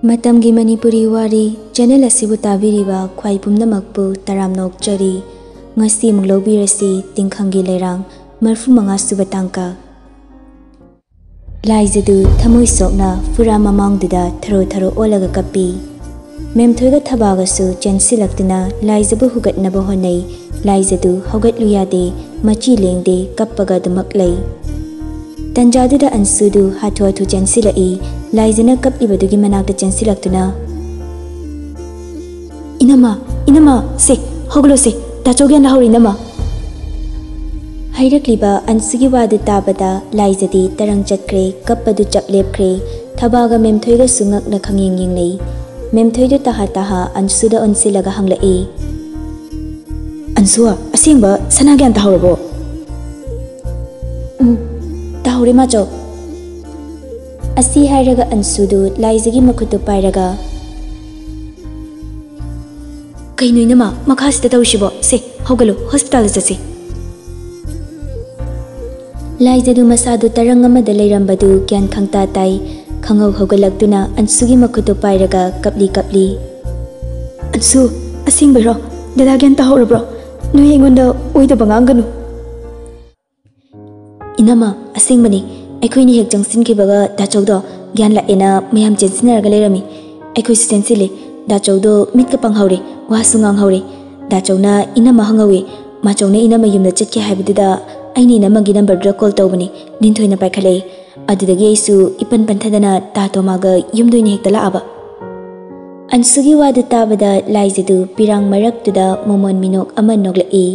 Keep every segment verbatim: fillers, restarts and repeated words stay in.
ꯃꯇꯝꯒꯤ ꯃꯅꯤꯄꯨꯔꯤ ꯋꯥꯔꯤ ꯆꯦꯅꯦꯜ ꯑꯁꯤꯕꯨ ꯇꯥꯕꯤꯔꯤꯕ ꯈ꯭ꯋꯥꯏ ꯄꯨꯝꯅꯃꯛꯄꯨ ꯇꯔꯥꯝꯅ ꯑꯣꯛꯆꯔꯤ꯫ ꯉꯁꯤ ꯑꯃꯨꯛ ꯂꯧꯕꯤꯔꯁꯤ ꯇꯤꯡꯈꯪꯒꯤ ꯂꯩꯔꯥꯡ ꯃꯔꯤꯐꯨ ꯃꯉꯥ ꯁꯨꯕ ꯇꯥꯡꯀꯛ꯫ ꯂꯥꯏꯖꯗꯨ ꯊꯃꯣꯏ ꯁꯣꯛꯅ ꯐꯨꯔꯥ ꯃꯃꯥꯡꯗꯨꯗ ꯊꯔꯣ ꯊꯔꯣ ꯑꯣꯜꯂꯒ ꯀꯞꯄꯤ꯫ ꯃꯦꯝꯊꯣꯏꯒ ꯊꯕꯥꯒꯁꯨ ꯆꯦꯟꯁꯤꯜꯂꯛꯇꯨꯅ ꯂꯥꯏꯖꯕꯨ ꯍꯨꯒꯠꯅꯕ ꯍꯣꯠꯅꯩ꯫ ꯂꯥꯏꯖꯗꯨ ꯍꯧꯒꯠꯂꯨ ꯌꯥꯗꯦ, ꯃꯆꯤ ꯂꯦꯡꯗꯦ, ꯀꯞꯄꯒ ꯑꯗꯨꯃꯛ ꯂꯩ꯫ ꯇꯟꯖꯥꯗꯨꯗ ꯑꯟꯁꯨꯗꯨ ꯍꯥꯊꯨ ꯍꯥꯊꯨ ꯆꯦꯟꯁꯤꯜꯂꯛꯏ꯫ ꯂꯥꯏꯖꯅ ꯀꯞꯂꯤꯕꯗꯨꯒꯤ ꯃꯅꯥꯛꯇ ꯆꯦꯟꯁꯤꯜꯂꯛꯇꯨꯅ, "ꯏꯅꯝꯃ, ꯏꯅꯝꯃ, ꯁꯦ, ꯍꯧꯒꯠꯂꯣ ꯁꯦ, ꯗꯥꯆꯧ ꯒ꯭ꯌꯥꯟ ꯂꯥꯍꯧꯔꯦ ꯏꯅꯝꯃ!" ꯍꯥꯏꯔꯛꯂꯤꯕ ꯑꯟꯁꯨꯒꯤ ꯋꯥꯗꯨ ꯇꯥꯕꯗ ꯂꯥꯏꯖꯗꯤ ꯇꯔꯪ ꯆꯠꯈ꯭ꯔꯦ, ꯀꯞꯄꯗꯨ ꯆꯞ ꯂꯦꯞꯈ꯭ꯔꯦ꯫ ꯊꯕꯥꯒ ꯃꯦꯝꯊꯣꯏꯒꯁꯨ ꯉꯛꯅ ꯈꯪꯌꯦꯡ ꯌꯦꯡꯅꯩ꯫ ꯃꯦꯝꯊꯣꯏꯗꯨ ꯇꯍꯥ ꯇꯍꯥ ꯑꯟꯁꯨꯗ ꯑꯣꯟꯁꯤꯜꯂꯒ ꯍꯪꯂꯛꯏ, "ꯑꯟꯁꯨ, ꯑꯁꯦꯡꯕ ꯁꯅꯥ ꯒ꯭ꯌꯥꯟ ꯇꯥꯍꯧꯔꯕꯣ?" "ꯎꯝ, ꯇꯥꯍꯧꯔꯦ ꯃꯥꯆꯧ꯫" ꯑꯁꯤ ꯍꯥꯏꯔꯒ ꯑꯟꯁꯨꯗꯨ ꯂꯥꯏꯖꯒꯤ ꯃꯈꯨꯠꯇꯨ ꯄꯥꯏꯔꯒ, "ꯀꯩꯅꯣ ꯏꯅꯝꯃ, ꯃꯈꯥꯁꯤꯗ ꯇꯧꯔꯤꯁꯤꯕꯣ? ꯁꯦ, ꯍꯧꯒꯠꯂꯨ, ꯍꯣꯁꯄꯤꯇꯥꯜꯗ ꯆꯠꯁꯤ꯫" ꯂꯥꯏꯖꯗꯨ ꯃꯁꯥꯗꯨ ꯇꯔꯪ ꯑꯃꯗ ꯂꯩꯔꯝꯕꯗꯨ ꯒ꯭ꯌꯥꯟ ꯈꯪꯇꯥ ꯇꯥꯏ꯫ ꯈꯪꯍꯧ ꯍꯧꯒꯠꯂꯛꯇꯨꯅ ꯑꯟꯁꯨꯒꯤ ꯃꯈꯨꯠꯇꯨ ꯄꯥꯏꯔꯒ ꯀꯞꯂꯤ ꯀꯞꯂꯤ꯫ "ꯑꯟꯁꯨ, ꯑꯁꯦꯡꯕꯩꯔꯣ? ꯗꯗꯥ ꯒ꯭ꯌꯥꯟ ꯇꯥꯍꯧꯔꯕ꯭ꯔꯣ? ꯅꯣꯏ ꯑꯩꯉꯣꯟꯗ ꯑꯣꯏꯗꯕ ꯉꯥꯡꯒꯅꯨ꯫" "ꯏꯅꯝꯃ, ꯑꯁꯦꯡꯕꯅꯤ꯫ ꯑꯩꯈꯣꯏꯅ ꯍꯦꯛ ꯆꯪꯁꯤꯟꯈꯤꯕꯒ ꯗꯥꯆꯧꯗꯣ ꯒ꯭ꯌꯥꯟ ꯂꯥꯛꯑꯦꯅ ꯃꯌꯥꯝ ꯆꯦꯟꯁꯤꯟꯅꯔꯒ ꯂꯩꯔꯝꯃꯤ꯫ ꯑꯩꯈꯣꯏꯁꯨ ꯆꯦꯟꯁꯤꯜꯂꯤ꯫ ꯗꯥꯆꯧꯗꯣ ꯃꯤꯠꯀ ꯄꯥꯡꯍꯧꯔꯦ, ꯋꯥꯁꯨ ꯉꯥꯡꯍꯧꯔꯦ꯫ ꯗꯥꯆꯧꯅ ꯏꯅꯝꯃ ꯍꯪꯍꯧꯋꯤ꯫ ꯃꯥꯆꯧꯅ ꯏꯅꯝꯃ ꯌꯨꯝꯗ ꯆꯠꯈꯤ ꯍꯥꯏꯕꯗꯨꯗ ꯑꯩꯅ ꯏꯅꯝꯃꯒꯤ ꯅꯝꯕꯔꯗꯨꯗ ꯀꯣꯜ ꯇꯧꯕꯅꯤ꯫ ꯂꯤꯟꯊꯣꯏꯅ ꯄꯥꯏꯈꯠꯂꯛꯏ꯫ ꯑꯗꯨꯗꯒꯤ ꯑꯩꯁꯨ ꯏꯄꯟ ꯄꯟꯊꯗꯅ ꯇꯥ ꯇꯣꯃꯥꯒ ꯌꯨꯝꯗ ꯑꯣꯏꯅ ꯍꯦꯛꯇ ꯂꯥꯛꯑꯕ꯫" ꯑꯟꯁꯨꯒꯤ ꯋꯥꯗꯨ ꯇꯥꯕꯗ ꯂꯥꯏꯖꯗꯨ ꯄꯤꯔꯥꯡ ꯃꯔꯛꯇꯨꯗ ꯃꯣꯃꯣꯟ ꯃꯤꯅꯣꯛ ꯑꯃ ꯅꯣꯛꯂꯛꯏ꯫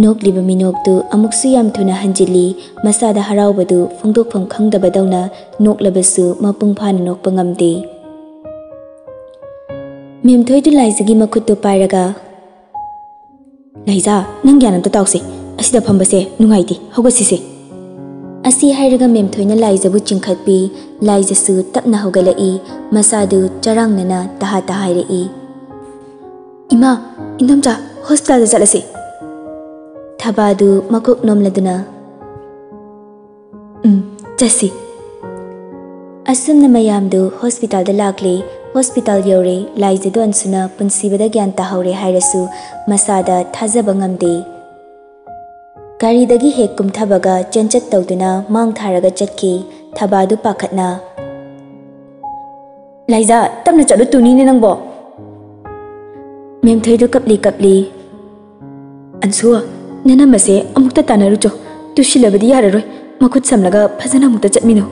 ꯅꯣꯛꯂꯤꯕ ꯃꯤꯅꯣꯛꯇꯨ ꯑꯃꯨꯛꯁꯨ ꯌꯥꯝ ꯊꯨꯅ ꯍꯟꯖꯤꯜꯂꯤ꯫ ꯃꯁꯥꯗ ꯍꯔꯥꯎꯕꯗꯨ ꯐꯣꯡꯗꯣꯛꯐꯝ ꯈꯪꯗꯕꯗꯧꯅ ꯅꯣꯛꯂꯕꯁꯨ ꯃꯄꯨꯡ ꯐꯥꯅ ꯅꯣꯛꯄ ꯉꯝꯗꯦ꯫ ꯃꯦꯝꯊꯣꯏꯗꯨ ꯂꯥꯏꯖꯒꯤ ꯃꯈꯨꯠꯇꯨ ꯄꯥꯏꯔꯒ, "ꯂꯥꯏꯖꯥ, ꯅꯪ ꯒ꯭ꯌꯥꯟ ꯑꯝꯇ ꯇꯥꯎꯁꯦ꯫ ꯑꯁꯤꯗ ꯐꯝꯕꯁꯦ ꯅꯨꯡꯉꯥꯏꯇꯦ, ꯍꯧꯒꯠꯁꯤꯁꯦ꯫" ꯑꯁꯤ ꯍꯥꯏꯔꯒ ꯃꯦꯝꯊꯣꯏꯅ ꯂꯥꯏꯖꯕꯨ ꯆꯤꯡꯈꯠꯄꯤ꯫ ꯂꯥꯏꯖꯁꯨ ꯇꯞꯅ ꯍꯧꯒꯠꯂꯛꯏ꯫ ꯃꯁꯥꯗꯨ ꯆꯔꯥꯡꯅꯅ ꯇꯍꯥ ꯇꯍꯥ ꯍꯥꯏꯔꯛꯏ꯫ "ꯏꯃꯥ, ꯏꯟꯗꯣꯝꯆꯥ, ꯍꯣꯁꯄꯤꯇꯥꯜꯗ ꯆꯠꯂꯁꯤ꯫" ꯊꯕꯥꯗꯨ ꯃꯀꯣꯛ ꯅꯣꯝꯂꯗꯨꯅ, "ꯎꯝ, ꯆꯠꯁꯤ꯫" ꯑꯁꯨꯝꯅ ꯃꯌꯥꯝꯗꯨ ꯍꯣꯁꯄꯤꯇꯥꯜꯗ ꯂꯥꯛꯂꯦ꯫ ꯍꯣꯁꯄꯤꯇꯥꯜ ꯌꯧꯔꯦ꯫ ꯂꯥꯏꯖꯗꯨ ꯑꯟꯁꯨꯅ ꯄꯨꯟꯁꯤꯕꯗ ꯒ꯭ꯌꯥꯟ ꯇꯥꯍꯧꯔꯦ ꯍꯥꯏꯔꯁꯨ ꯃꯁꯥꯗ ꯊꯥꯖꯕ ꯉꯝꯗꯦ꯫ ꯒꯥꯔꯤꯗꯒꯤ ꯍꯦꯛ ꯀꯨꯝꯊꯕꯒ ꯆꯦꯟꯆꯠ ꯇꯧꯗꯨꯅ ꯃꯥꯡ ꯊꯥꯔꯒ ꯆꯠꯈꯤ꯫ ꯊꯕꯥꯗꯨ ꯄꯥꯈꯠꯅ, "ꯂꯥꯏꯖꯥ, ꯇꯞꯅ ꯆꯠꯂꯨ, ꯇꯨꯅꯤꯅꯦ ꯅꯪꯕꯣ!" ꯃꯦꯝꯊꯣꯏꯗꯨ ꯀꯞꯂꯤ ꯀꯞꯂꯤ, "ꯑꯟꯁꯨ, ꯅꯅꯝꯃꯁꯦ ꯑꯃꯨꯛꯇ ꯇꯥꯟꯅꯔꯨꯆꯣ꯫ ꯇꯨꯁꯤꯜꯂꯕꯗꯤ ꯌꯥꯔꯔꯣꯏ꯫ ꯃꯈꯨꯠ ꯁꯝꯂꯒ ꯐꯖꯅ ꯑꯃꯨꯛꯇ ꯆꯠꯃꯤꯟꯅꯧ꯫"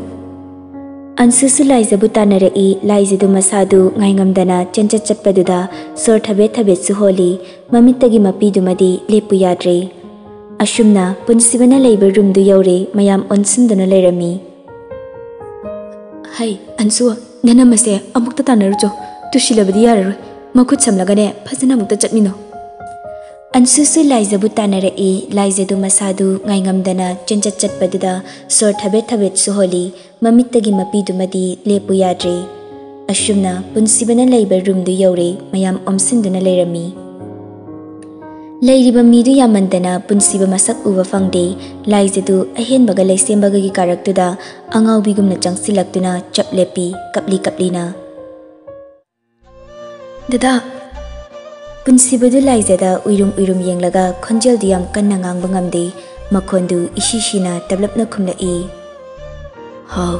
ꯑꯟꯁꯨꯁꯨ ꯂꯥꯏꯖꯕꯨ ꯇꯥꯟꯅꯔꯛꯏ꯫ ꯂꯥꯏꯖꯗꯨ ꯃꯁꯥꯗꯨ ꯉꯥꯏꯉꯝꯗꯅ ꯆꯦꯟꯆꯠ ꯆꯠꯄꯗꯨꯗ ꯁꯣꯔ ꯊꯕꯦꯠ ꯊꯕꯦꯠꯁꯨ ꯍꯣꯜꯂꯤ꯫ ꯃꯃꯤꯠꯇꯒꯤ ꯃꯄꯤꯗꯨꯃꯗꯤ ꯂꯦꯞꯄꯨ ꯌꯥꯗ꯭ꯔꯦ꯫ ꯑꯁꯨꯝꯅ ꯄꯨꯟꯁꯤꯕꯅ ꯂꯩꯕ ꯔꯨꯝꯗꯨ ꯌꯧꯔꯦ꯫ ꯃꯌꯥꯝ ꯑꯣꯟꯁꯤꯟꯗꯨꯅ ꯂꯩꯔꯝꯃꯤ꯫ "ꯍꯩ, ꯑꯟꯁꯨ, ꯅꯅꯝꯃꯁꯦ ꯑꯃꯨꯛꯇ ꯇꯥꯟꯅꯔꯨꯆꯣ꯫ ꯇꯨꯁꯤꯜꯂꯕꯗꯤ ꯌꯥꯔꯔꯣꯏ꯫ ꯃꯈꯨꯠ ꯁꯝꯂꯒꯅꯦ ꯐꯖꯅ ꯑꯃꯨꯛꯇ ꯆꯠꯃꯤꯟꯅꯧ꯫" ꯑꯟꯁꯨꯁꯨ ꯂꯥꯏꯖꯕꯨ ꯇꯥꯟꯅꯔꯛꯏ꯫ ꯂꯥꯏꯖꯗꯨ ꯃꯁꯥꯗꯨ ꯉꯥꯏꯉꯝꯗꯅ ꯆꯦꯟꯆꯠ ꯆꯠꯄꯗꯨꯗ ꯁꯣꯔ ꯊꯕꯦꯠ ꯊꯕꯦꯠꯁꯨ ꯍꯣꯜꯂꯤ꯫ ꯃꯃꯤꯠꯇꯒꯤ ꯃꯄꯤꯗꯨꯃꯗꯤ ꯂꯦꯞꯄꯨ ꯌꯥꯗ꯭ꯔꯦ꯫ ꯑꯁꯨꯝꯅ ꯄꯨꯟꯁꯤꯕꯅ ꯂꯩꯕ ꯔꯨꯝꯗꯨ ꯌꯧꯔꯦ꯫ ꯃꯌꯥꯝ ꯑꯣꯝꯁꯤꯟꯗꯨꯅ ꯂꯩꯔꯝꯃꯤ꯫ ꯂꯩꯔꯤꯕ ꯃꯤꯗꯨ ꯌꯥꯝꯃꯟꯗꯅ ꯄꯨꯟꯁꯤꯕ ꯃꯁꯛ ꯎꯕ ꯐꯪꯗꯦ꯫ ꯂꯥꯏꯖꯗꯨ ꯑꯍꯦꯟꯕꯒ ꯂꯩꯁꯦꯝꯕꯒꯒꯤ ꯀꯥꯔꯛꯇꯨꯗ ꯑꯉꯥꯎꯕꯤꯒꯨꯝꯅ ꯆꯪꯁꯤꯜꯂꯛꯇꯨꯅ ꯆꯞ ꯂꯦꯞꯄꯤ, ꯀꯞꯂꯤ ꯀꯞꯂꯤꯅ꯫ "ꯗꯗꯥ!" ꯄꯨꯟꯁꯤꯕꯗꯨ ꯂꯥꯏꯖꯗ ꯎꯏꯔꯨꯝ ꯎꯏꯔꯨꯝ ꯌꯦꯡꯂꯒ ꯈꯣꯟꯖꯦꯜꯗꯨ ꯌꯥꯝ ꯀꯟꯅ ꯉꯥꯡꯕ ꯉꯝꯗꯦ꯫ ꯃꯈꯣꯟꯗꯨ ꯏꯁꯤ ꯁꯤꯅ ꯇꯞꯂꯞꯅ ꯈꯨꯝꯂꯛꯏ, "ꯍꯥꯎ꯫"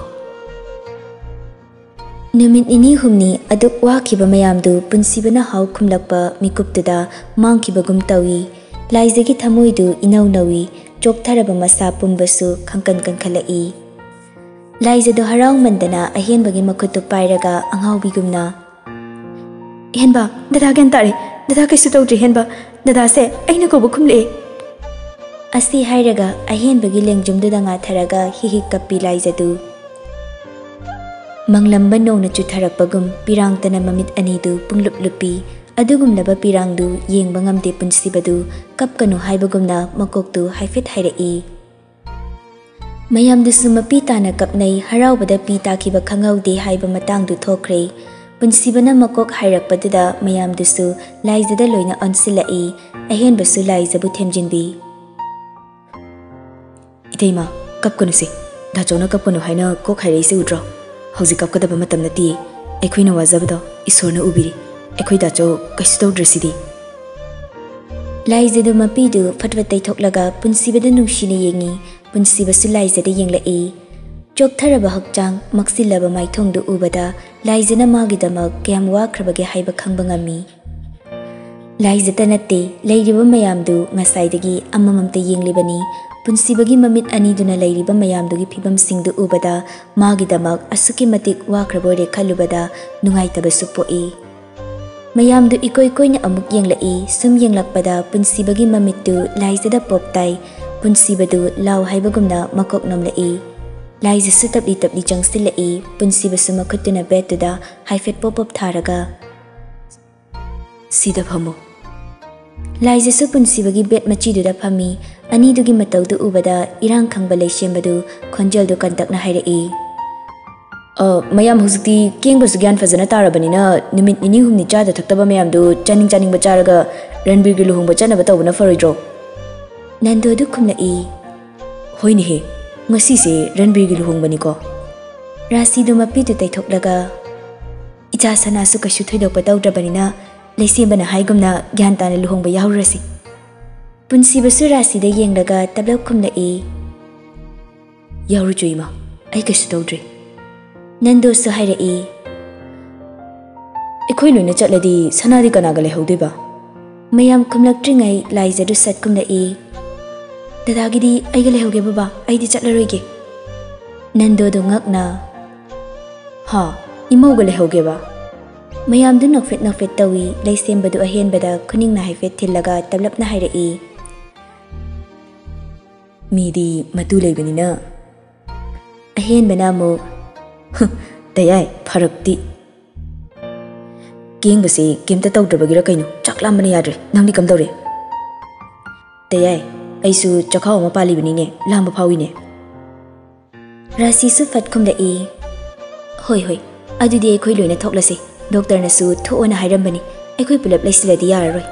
ꯅꯨꯃꯤꯠ ꯅꯤꯅꯤ ꯍꯨꯝꯅꯤ ꯑꯗꯨꯛ ꯋꯥꯈꯤꯕ ꯃꯌꯥꯝꯗꯨ ꯄꯨꯟꯁꯤꯕꯅ ꯍꯥꯎ ꯈꯨꯝꯂꯛꯄ ꯃꯤꯀꯨꯞꯇꯨꯗ ꯃꯥꯡꯈꯤꯕꯒꯨꯝ ꯇꯧꯏ꯫ ꯂꯥꯏꯖꯒꯤ ꯊꯃꯣꯏꯗꯨ ꯏꯅꯧ ꯅꯧꯏ, ꯆꯣꯛꯊꯔꯕ ꯃꯁꯥ ꯄꯨꯝꯕꯁꯨ ꯈꯪꯀꯟ ꯀꯟꯈꯠꯂꯛꯏ꯫ ꯂꯥꯏꯖꯗꯨ ꯍꯔꯥꯎꯃꯟꯗꯅ ꯑꯍꯦꯟꯕꯒꯤ ꯃꯈꯨꯠꯇꯨ ꯄꯥꯏꯔꯒ ꯑꯉꯥꯎꯕꯤꯒꯨꯝꯅ, "ꯍꯦꯟꯕ, ꯗꯗꯥ ꯒ꯭ꯌꯥꯟ ꯇꯥꯔꯦ꯫ ꯗꯗꯥ ꯀꯩꯁꯨ ꯇꯧꯗ꯭ꯔꯤ, ꯍꯦꯟꯕ꯫ ꯗꯗꯥꯁꯦ ꯑꯩꯅ ꯀꯧꯕ ꯈꯨꯝꯂꯛꯑꯦ꯫" ꯑꯁꯤ ꯍꯥꯏꯔꯒ ꯑꯍꯦꯟꯕꯒꯤ ꯂꯦꯡꯖꯨꯝꯗꯨꯗ ꯉꯥꯊꯔꯒ ꯍꯤꯛ ꯍꯤꯛ ꯀꯞꯄꯤ ꯂꯥꯏꯖꯗꯨ꯫ ꯃꯪꯂꯝꯕ ꯅꯣꯡꯅ ꯆꯨꯊꯔꯛꯄꯒꯨꯝ ꯄꯤꯔꯥꯡꯇꯅ ꯃꯃꯤꯠ ꯑꯅꯤꯗꯨ ꯄꯨꯡꯂꯨꯞ ꯂꯨꯞꯄꯤ꯫ ꯑꯗꯨꯒꯨꯝꯂꯕ ꯄꯤꯔꯥꯡꯗꯨ ꯌꯦꯡꯕ ꯉꯝꯗꯦ ꯄꯨꯟꯁꯤꯕꯗꯨ꯫ ꯀꯞꯀꯅꯨ ꯍꯥꯏꯕꯒꯨꯝꯅ ꯃꯀꯣꯛꯇꯨ ꯍꯥꯏꯐꯦꯠ ꯍꯥꯏꯔꯛꯏ꯫ ꯃꯌꯥꯝꯗꯨꯁꯨ ꯃꯄꯤ ꯇꯥꯅ ꯀꯞꯅꯩ꯫ ꯍꯔꯥꯎꯕꯗ ꯄꯤ ꯇꯥꯈꯤꯕ ꯈꯪꯍꯧꯗꯦ ꯍꯥꯏꯕ ꯃꯇꯥꯡꯗꯨ ꯊꯣꯛꯈ꯭ꯔꯦ꯫ ꯄꯨꯟꯁꯤꯕꯅ ꯃꯀꯣꯛ ꯍꯥꯏꯔꯛꯄꯗꯨꯗ ꯃꯌꯥꯝꯗꯨꯁꯨ ꯂꯥꯏꯖꯗ ꯂꯣꯏꯅ ꯑꯣꯟꯁꯤꯜꯂꯛꯏ꯫ ꯑꯍꯦꯟꯕꯁꯨ ꯂꯥꯏꯖꯕꯨ ꯊꯦꯝꯖꯤꯟꯕꯤ꯫ "ꯏꯇꯩꯃ, ꯀꯞꯀꯅꯨꯁꯦ꯫ ꯗꯥꯆꯧꯅ ꯀꯞꯀꯅꯨ ꯍꯥꯏꯅ ꯀꯣꯛ ꯍꯥꯏꯔꯛꯏꯁꯦ ꯎꯗ꯭ꯔꯣ?" "ꯍꯧꯖꯤꯛ ꯀꯞꯀꯗꯕ ꯃꯇꯝ ꯅꯠꯇꯦ꯫ ꯑꯩꯈꯣꯏꯅ ꯋꯥꯖꯕꯗꯣ ꯏꯁꯣꯔꯅ ꯎꯕꯤꯔꯤ꯫ ꯑꯩꯈꯣꯏ ꯗꯥꯆꯧ ꯀꯩꯁꯨ ꯇꯧꯗ꯭ꯔꯤꯁꯤꯗꯤ꯫" ꯂꯥꯏꯖꯗꯨ ꯃꯄꯤꯗꯨ ꯐꯠ ꯐꯠ ꯇꯩꯊꯣꯛꯂꯒ ꯄꯨꯟꯁꯤꯕꯗ ꯅꯨꯡꯁꯤꯅ ꯌꯦꯡꯉꯤ꯫ ꯄꯨꯟꯁꯤꯕꯁꯨ ꯂꯥꯏꯖꯗ ꯌꯦꯡꯂꯛꯏ꯫ ꯆꯣꯛꯊꯔꯕ ꯍꯛꯆꯥꯡ, ꯃꯛꯁꯤꯜꯂꯕ ꯃꯥꯏꯊꯣꯡꯗꯨ ꯎꯕꯗ ꯂꯥꯏꯖꯅ ꯃꯥꯒꯤꯗꯃꯛ ꯀꯌꯥꯝ ꯋꯥꯈ꯭ꯔꯕꯒꯦ ꯍꯥꯏꯕ ꯈꯪꯕ ꯉꯝꯃꯤ꯫ ꯂꯥꯏꯖꯇ ꯅꯠꯇꯦ, ꯂꯩꯔꯤꯕ ꯃꯌꯥꯝꯗꯨ ꯉꯁꯥꯏꯗꯒꯤ ꯑꯃꯃꯝꯇ ꯌꯦꯡꯂꯤꯕꯅꯤ꯫ ꯄꯨꯟꯁꯤꯕꯒꯤ ꯃꯃꯤꯠ ꯑꯅꯤꯗꯨꯅ ꯂꯩꯔꯤꯕ ꯃꯌꯥꯝꯗꯨꯒꯤ ꯐꯤꯕꯝꯁꯤꯡꯗꯨ ꯎꯕꯗ ꯃꯥꯒꯤꯗꯃꯛ ꯑꯁꯨꯛꯀꯤ ꯃꯇꯤꯛ ꯋꯥꯈ꯭ꯔꯕ ꯑꯣꯏꯔꯦ ꯈꯜꯂꯨꯕꯗ ꯅꯨꯡꯉꯥꯏꯇꯕꯁꯨ ꯄꯣꯛꯏ꯫ ꯃꯌꯥꯝꯗꯨ ꯏꯀꯣꯏ ꯀꯣꯏꯅ ꯑꯃꯨꯛ ꯌꯦꯡꯂꯛꯏ꯫ ꯁꯨꯝ ꯌꯦꯡꯂꯛꯄꯗ ꯄꯨꯟꯁꯤꯕꯒꯤ ꯃꯃꯤꯠꯇꯨ ꯂꯥꯏꯖꯗ ꯄꯣꯞ ꯇꯥꯏ꯫ ꯄꯨꯟꯁꯤꯕꯗꯨ ꯂꯥꯎ ꯍꯥꯏꯕꯒꯨꯝꯅ ꯃꯀꯣꯛ ꯅꯣꯝꯂꯛꯏ꯫ ꯂꯥꯏꯖꯁꯨ ꯇꯞꯂꯤ ꯇꯞꯂꯤ ꯆꯪꯁꯤꯜꯂꯛꯏ꯫ ꯄꯨꯟꯁꯤꯕꯁꯨ ꯃꯈꯨꯠꯇꯨꯅ ꯕꯦꯠꯇꯨꯗ ꯍꯥꯏꯐꯦꯠ ꯄꯣꯞ ꯄꯣꯞ ꯊꯥꯔꯒ, "ꯁꯤꯗ ꯐꯝꯃꯨ꯫" ꯂꯥꯏꯖꯁꯨ ꯄꯨꯟꯁꯤꯕꯒꯤ ꯕꯦꯠ ꯃꯆꯤꯗꯨꯗ ꯐꯝꯃꯤ꯫ ꯑꯅꯤꯗꯨꯒꯤ ꯃꯇꯧꯗꯨ ꯎꯕꯗ ꯏꯔꯥꯡ ꯈꯪꯕ ꯂꯩꯁꯦꯝꯕꯗꯨ ꯈꯣꯟꯖꯦꯜꯗꯨ ꯀꯟꯇꯛꯅ ꯍꯥꯏꯔꯛꯏ, "ꯑ, ꯃꯌꯥꯝ ꯍꯧꯖꯤꯛꯇꯤ ꯀꯦꯡꯕꯁꯨ ꯒ꯭ꯌꯥꯟ ꯐꯖꯅ ꯇꯥꯔꯕꯅꯤꯅ ꯅꯨꯃꯤꯠ ꯅꯤꯅꯤ ꯍꯨꯝꯅꯤ ꯆꯥꯗ ꯊꯛꯇꯕ ꯃꯌꯥꯝꯗꯨ ꯆꯥꯅꯤꯡ ꯆꯥꯅꯤꯡꯕ ꯆꯥꯔꯒ ꯔꯟꯕꯤꯔꯒꯤ ꯂꯨꯍꯣꯡꯕ ꯆꯠꯅꯕ ꯇꯧꯕꯅ ꯐꯔꯣꯏꯗ꯭ꯔꯣ?" ꯅꯟꯗꯣꯗꯨ ꯈꯨꯝꯂꯛꯏ, "ꯍꯣꯏꯅꯦꯍꯦ, ꯉꯁꯤꯁꯦ ꯔꯟꯕꯤꯔꯒꯤ ꯂꯨꯍꯣꯡꯕꯅꯤꯀꯣ꯫" ꯔꯥꯁꯤꯗꯨ ꯃꯄꯤꯗꯨ ꯇꯩꯊꯣꯛꯂꯒ, "ꯏꯆꯥ ꯁꯅꯥꯁꯨ ꯀꯩꯁꯨ ꯊꯣꯏꯗꯣꯛꯄ ꯇꯧꯗ꯭ꯔꯕꯅꯤꯅ ꯂꯩꯁꯦꯝꯕꯅ ꯍꯥꯏꯒꯨꯝꯅ ꯒ꯭ꯌꯥꯟ ꯇꯥꯅ ꯂꯨꯍꯣꯡꯕ ꯌꯥꯎꯔꯨꯔꯁꯤ꯫" ꯄꯨꯟꯁꯤꯕꯁꯨ ꯔꯥꯁꯤꯗ ꯌꯦꯡꯂꯒ ꯇꯞꯂꯞ ꯈꯨꯝꯂꯛꯏ, "ꯌꯥꯎꯔꯨꯆꯣ ꯏꯃꯥ, ꯑꯩ ꯀꯩꯁꯨ ꯇꯧꯗ꯭ꯔꯤ꯫" ꯅꯟꯗꯣꯁꯨ ꯍꯥꯏꯔꯛꯏ, "ꯑꯩꯈꯣꯏ ꯂꯣꯏꯅ ꯆꯠꯂꯗꯤ ꯁꯅꯥꯗꯤ ꯀꯅꯥꯒ ꯂꯩꯍꯧꯗꯣꯏꯕ?" ꯃꯌꯥꯝ ꯈꯨꯝꯂꯛꯇ꯭ꯔꯤꯉꯩ ꯂꯥꯏꯖꯗꯨ ꯁꯠ ꯈꯨꯝꯂꯛꯏ, "ꯗꯗꯥꯒꯤꯗꯤ ꯑꯩꯒ ꯂꯩꯍꯧꯒꯦ ꯕꯕꯥ, ꯑꯩꯗꯤ ꯆꯠꯂꯔꯣꯏꯒꯦ꯫" ꯅꯟꯗꯣꯗꯨ ꯉꯛꯅ, "ꯍꯥ, ꯏꯃꯧꯒ ꯂꯩꯍꯧꯒꯦꯕ?" ꯃꯌꯥꯝꯗꯨ ꯅꯣꯛꯐꯦꯠ ꯅꯣꯛꯐꯦꯠ ꯇꯧꯏ꯫ ꯂꯩꯁꯦꯝꯕꯗꯨ ꯑꯍꯦꯟꯕꯗ ꯈꯨꯅꯤꯡꯅ ꯍꯥꯏꯐꯦꯠ ꯊꯤꯜꯂꯒ ꯇꯞꯂꯞꯅ ꯍꯥꯏꯔꯛꯏ, "ꯃꯤꯗꯤ ꯃꯇꯨ ꯂꯩꯕꯅꯤꯅ꯫" ꯑꯍꯦꯟꯕꯅ ꯑꯃꯨꯛ, "ꯍꯨ, ꯇꯌꯥꯏ, ꯐꯔꯛꯇꯤ꯫ ꯀꯦꯡꯕꯁꯤ ꯀꯩꯝꯇ ꯇꯧꯗ꯭ꯔꯕꯒꯤꯔ ꯀꯩꯅꯣ, ꯆꯥꯛ ꯂꯥꯝꯕꯅ ꯌꯥꯗ꯭ꯔꯦ꯫ ꯅꯪꯗꯤ ꯀꯝꯗꯧꯔꯦ?" "ꯇꯌꯥꯏ, ꯑꯩꯁꯨ ꯆꯈꯥꯎ ꯑꯃ ꯄꯥꯜꯂꯤꯕꯅꯤꯅꯦ, ꯂꯥꯝꯕ ꯐꯥꯎꯏꯅꯦ꯫" ꯔꯥꯁꯤꯁꯨ ꯐꯠ ꯈꯨꯝꯂꯛꯏ, "ꯍꯣꯏ, ꯍꯣꯏ, ꯑꯗꯨꯗꯤ ꯑꯩꯈꯣꯏ ꯂꯣꯏꯅ ꯊꯣꯛꯂꯁꯤ꯫ ꯗꯣꯛꯇꯔꯅꯁꯨ ꯊꯣꯛꯑꯣꯅ ꯍꯥꯏꯔꯝꯕꯅꯤ꯫ ꯑꯩꯈꯣꯏ ꯄꯨꯂꯞ ꯂꯩꯁꯤꯜꯂꯗꯤ ꯌꯥꯔꯔꯣꯏ꯫"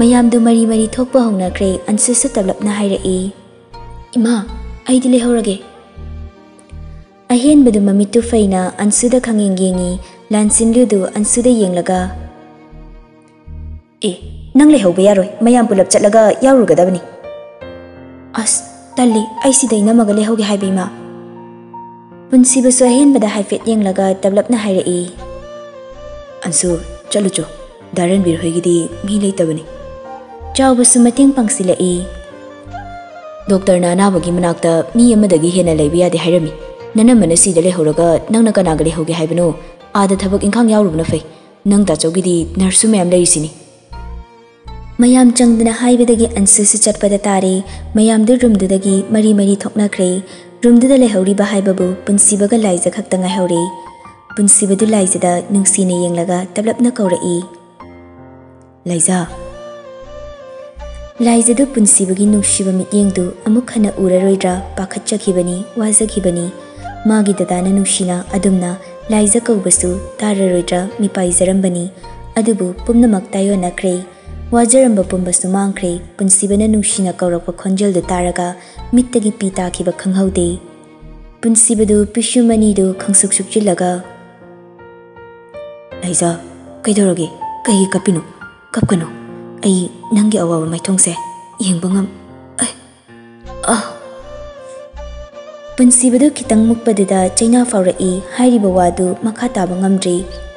ꯃꯌꯥꯝꯗꯨ ꯃꯔꯤ ꯃꯔꯤ ꯊꯣꯛꯄ ꯍꯧꯅꯈ꯭ꯔꯦ꯫ ꯑꯟꯁꯨꯁꯨ ꯇꯞꯂꯞꯅ ꯍꯥꯏꯔꯛꯏ, "ꯏꯃꯥ, ꯑꯩꯗꯤ ꯂꯩꯍꯧꯔꯒꯦ꯫" ꯑꯍꯦꯟꯕꯗꯨ ꯃꯃꯤꯠꯇꯨ ꯐꯩꯅ ꯑꯟꯁꯨꯗ ꯈꯪꯌꯦꯡ ꯌꯦꯡꯉꯤ꯫ ꯂꯥꯟꯁꯤꯟꯂꯨꯗꯨ ꯑꯟꯁꯨꯗ ꯌꯦꯡꯂꯒ, "ꯑꯦ, ꯅꯪ ꯂꯩꯍꯧꯕ ꯌꯥꯔꯣꯏ, ꯃꯌꯥꯝ ꯄꯨꯂꯞ ꯆꯠꯂꯒ ꯌꯥꯎꯔꯨꯒꯗꯕꯅꯤ꯫" "ꯑꯁ, ꯇꯜꯂꯤ, ꯑꯩ ꯁꯤꯗ ꯏꯅꯝꯃꯒ ꯂꯩꯍꯧꯒꯦ ꯍꯥꯏꯕ, ꯏꯃꯥ꯫" ꯄꯨꯟꯁꯤꯕꯁꯨ ꯑꯍꯦꯟꯕꯗ ꯍꯥꯏꯐꯦꯠ ꯌꯦꯡꯂꯒ ꯇꯞꯂꯞꯅ ꯍꯥꯏꯔꯛꯏ꯫ "ꯑꯟꯁꯨ, ꯆꯠꯂꯨꯆꯣ, ꯗꯥ ꯔꯟꯕꯤꯔ ꯍꯣꯏꯒꯤꯗꯤ ꯃꯤ ꯂꯩꯇꯕꯅꯤ꯫" ꯆꯥꯎꯕꯁꯨ ꯃꯇꯦꯡ ꯄꯥꯡꯁꯤꯜꯂꯛꯏ꯫ "ꯗꯣꯛꯇꯔꯅ ꯑꯅꯥꯕꯒꯤ ꯃꯅꯥꯛꯇ ꯃꯤ ꯑꯃꯗꯒꯤ ꯍꯦꯟꯅ ꯂꯩꯕ ꯌꯥꯗꯦ ꯍꯥꯏꯔꯝꯃꯤ꯫ ꯅꯅꯝꯃꯅ ꯁꯤꯗ ꯂꯩꯍꯧꯔꯒ ꯅꯪꯅ ꯀꯅꯥꯒ ꯂꯩꯍꯧꯒꯦ ꯍꯥꯏꯕꯅꯣ? ꯑꯥꯗ ꯊꯕꯛ ꯏꯪꯈꯥꯡ ꯌꯥꯎꯔꯨꯕꯅ ꯐꯩ꯫ ꯅꯪ ꯇꯥꯆꯧꯒꯤꯗꯤ ꯅꯔꯁꯁꯨ ꯃꯌꯥꯝ ꯂꯩꯔꯤꯁꯤꯅꯤ꯫" ꯃꯌꯥꯝ ꯆꯪꯗꯅ ꯍꯥꯏꯕꯗꯒꯤ ꯑꯟꯁꯨꯁꯨ ꯆꯠꯄꯗ ꯇꯥꯔꯦ꯫ ꯃꯌꯥꯝꯗꯨ ꯔꯨꯝꯗꯨꯗꯒꯤ ꯃꯔꯤ ꯃꯔꯤ ꯊꯣꯛꯅꯈ꯭ꯔꯦ꯫ ꯔꯨꯝꯗꯨꯗ ꯂꯩꯍꯧꯔꯤꯕ ꯍꯥꯏꯕꯕꯨ ꯄꯨꯟꯁꯤꯕꯒ ꯂꯥꯏꯖ ꯈꯛꯇ ꯉꯥꯏꯍꯧꯔꯦ꯫ ꯄꯨꯟꯁꯤꯕꯗꯨ ꯂꯥꯏꯖꯗ ꯅꯨꯡꯁꯤꯅ ꯌꯦꯡꯂꯒ ꯇꯞꯂꯞꯅ ꯀꯧꯔꯛꯏ, "ꯂꯥꯏꯖ!" ꯂꯥꯏꯖꯗꯨ ꯄꯨꯟꯁꯤꯕꯒꯤ ꯅꯨꯡꯁꯤꯕ ꯃꯤꯠꯌꯦꯡꯗꯨ ꯑꯃꯨꯛ ꯍꯟꯅ ꯎꯔꯔꯣꯏꯗ꯭ꯔꯥ ꯄꯥꯈꯠꯆꯈꯤꯕꯅꯤ, ꯋꯥꯖꯈꯤꯕꯅꯤ꯫ ꯃꯥꯒꯤ ꯗꯗꯥꯅ ꯅꯨꯡꯁꯤꯅ ꯑꯗꯨꯝꯅ ꯂꯥꯏꯖ ꯀꯧꯕꯁꯨ ꯇꯥꯔꯔꯣꯏꯗ꯭ꯔꯥ ꯃꯤꯄꯥꯏꯖꯔꯝꯕꯅꯤ꯫ ꯑꯗꯨꯕꯨ ꯄꯨꯝꯅꯃꯛ ꯇꯥꯏꯑꯣꯟꯅꯈ꯭ꯔꯦ꯫ ꯋꯥꯖꯔꯝꯕ ꯄꯨꯝꯕꯁꯨ ꯃꯥꯡꯈ꯭ꯔꯦ꯫ ꯄꯨꯟꯁꯤꯕꯅ ꯅꯨꯡꯁꯤꯅ ꯀꯧꯔꯛꯄ ꯈꯣꯟꯖꯦꯜꯗꯨ ꯇꯥꯔꯒ ꯃꯤꯠꯇꯒꯤ ꯄꯤ ꯇꯥꯈꯤꯕ ꯈꯪꯍꯧꯗꯦ꯫ ꯄꯨꯟꯁꯤꯕꯗꯨ ꯄꯤꯁꯨꯝ ꯑꯅꯤꯗꯨ ꯈꯪꯁꯨꯛ ꯁꯨꯛꯆꯤꯜꯂꯒ, "ꯂꯥꯏꯖ, ꯀꯩꯗꯧꯔꯒꯦ? ꯀꯩꯒꯤ ꯀꯞꯄꯤꯅꯣ? ꯀꯞꯀꯅꯨ꯫ ꯑꯩ ꯅꯪꯒꯤ ꯑꯋꯥꯕ ꯃꯥꯏꯊꯣꯡꯁꯦ ꯌꯦꯡꯕ ꯉꯝ-, ꯑꯩ, ꯑ!" ꯄꯨꯟꯁꯤꯕꯗꯨ ꯈꯤꯇꯪ ꯃꯨꯛꯄꯗꯨꯗ ꯆꯩꯅꯥ ꯐꯥꯎꯔꯛꯏ꯫ ꯍꯥꯏꯔꯤꯕ ꯋꯥꯗꯨ ꯃꯈꯥ ꯇꯥꯕ ꯉꯝꯗ꯭ꯔꯦ꯫